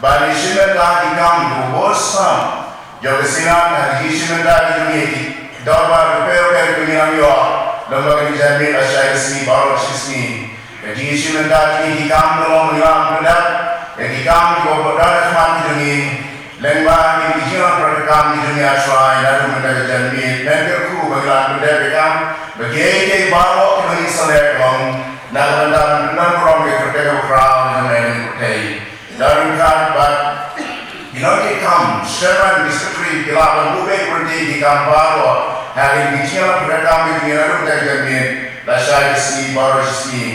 ban ïashim bynta ki kam kiba bun sah jong ka Synod, ha ka jingïashim bynta ka jong ngi ha ki dorbar bapher bapher kiba ngi nang ïoh lyngba kane ka janmiet lashai ka sngi baroh shi sngi. Ka jingïashim bynta ka jong ngi ha ki kam ka long ba ngi lah ban pyndep ïa ki kam kiba don ha khmat ka jong ngi lyngba kine ki jingïalang pyrkhat kam ki jong ngi, A Trai, naduh mynta ka janmiet. Men kyrkhu ba ngi lah ban pyndep ïa ka, ba kiei kiei baroh kiba ngi sa leh ka long na ka bynta ban pyndon burom ïa ka kyrteng kaba khraw jong me ha kane ka pyrthei. Don ryngkat bad ki nongtrei kam, chairman, ki secretary, ki lah ban buh beit burom ïa ki kam baroh ha kine ki jingïalang pyrkhat kam ki jong ngi naduh mynta ka janmiet lashai ka sngi baroh shi sngi.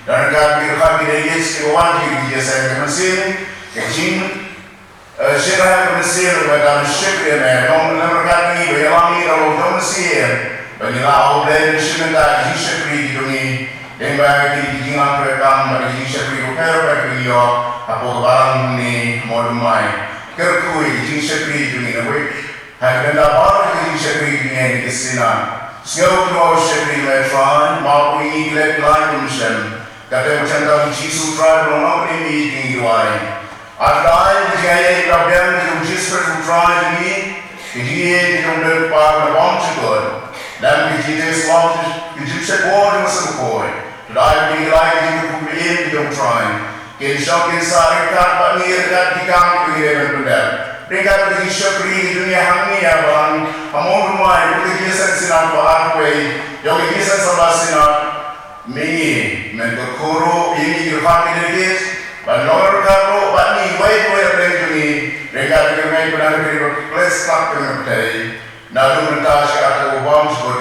Don ryngkat ki dkhot, ki delegates kiba wan ha ka jingïaseng, ka mynsiem, ka jing, eh, shynrang ka mynsiem, ka dang shakri ïa me, long lem ryngkat ïa ngi, ba ïalam ïa ngi da ka long jong ka mynsiem, ba ngi lah, A Blei, ban shim bynta ka jingshakri ka jong ngi lyngba kine ki jingïalang pyrkhat kam bad ka jingshakri bapher bapher kaba ngi ïoh hapoh ka balang hangne ha Mawtawmai. Kyrkhu ïa ka jingshakri ka jong ngi na wei ha ka bynta baroh ka jingshakri ka jong ngi ha kane ka Synod. Sngewthuh, shakri me, Trai, map ïa ngi ki leh ki lai ba ym shem, katkum ka jingïaid U Jisu Khrist ba long Nongpynim ïa ngi, ngi duwai. Ai ba ka jingaiei, ka jingbiang ka jong U Jisu Khrist U Trai jong ngi, ka jingïeit ka jong U Blei U Kpa Uba Bymjukut, lem ka jingïeit shlong ka jingsheptieng jong U Mynsiem Bakhuid, to da ïa ngi ki lai ka jingkyrkhu ba im ka jong U Trai, kin shong kin sah ryngkat bad ngi, ryngkat ki kam kiba ngi dei ban pyndep, ryngkat ka jingshakri ka jong ngi hangne ha balang ha Mawtawmai, ka jingïaseng Synod kaba arphew wei jong ka Jingïaseng Samla Synod. Mynta, men kyrkhu ruh ïa ngi ki dkhot, ki delegates, ban long ryngkat ruh bad ngi, wei pa wei ha pdeng jong ngi, ryngkat ki kyrmai, ki khynnah, ki khlem slap, ki khynnah pyrthei, naduh mynta sha ka kata kaba bymjukut.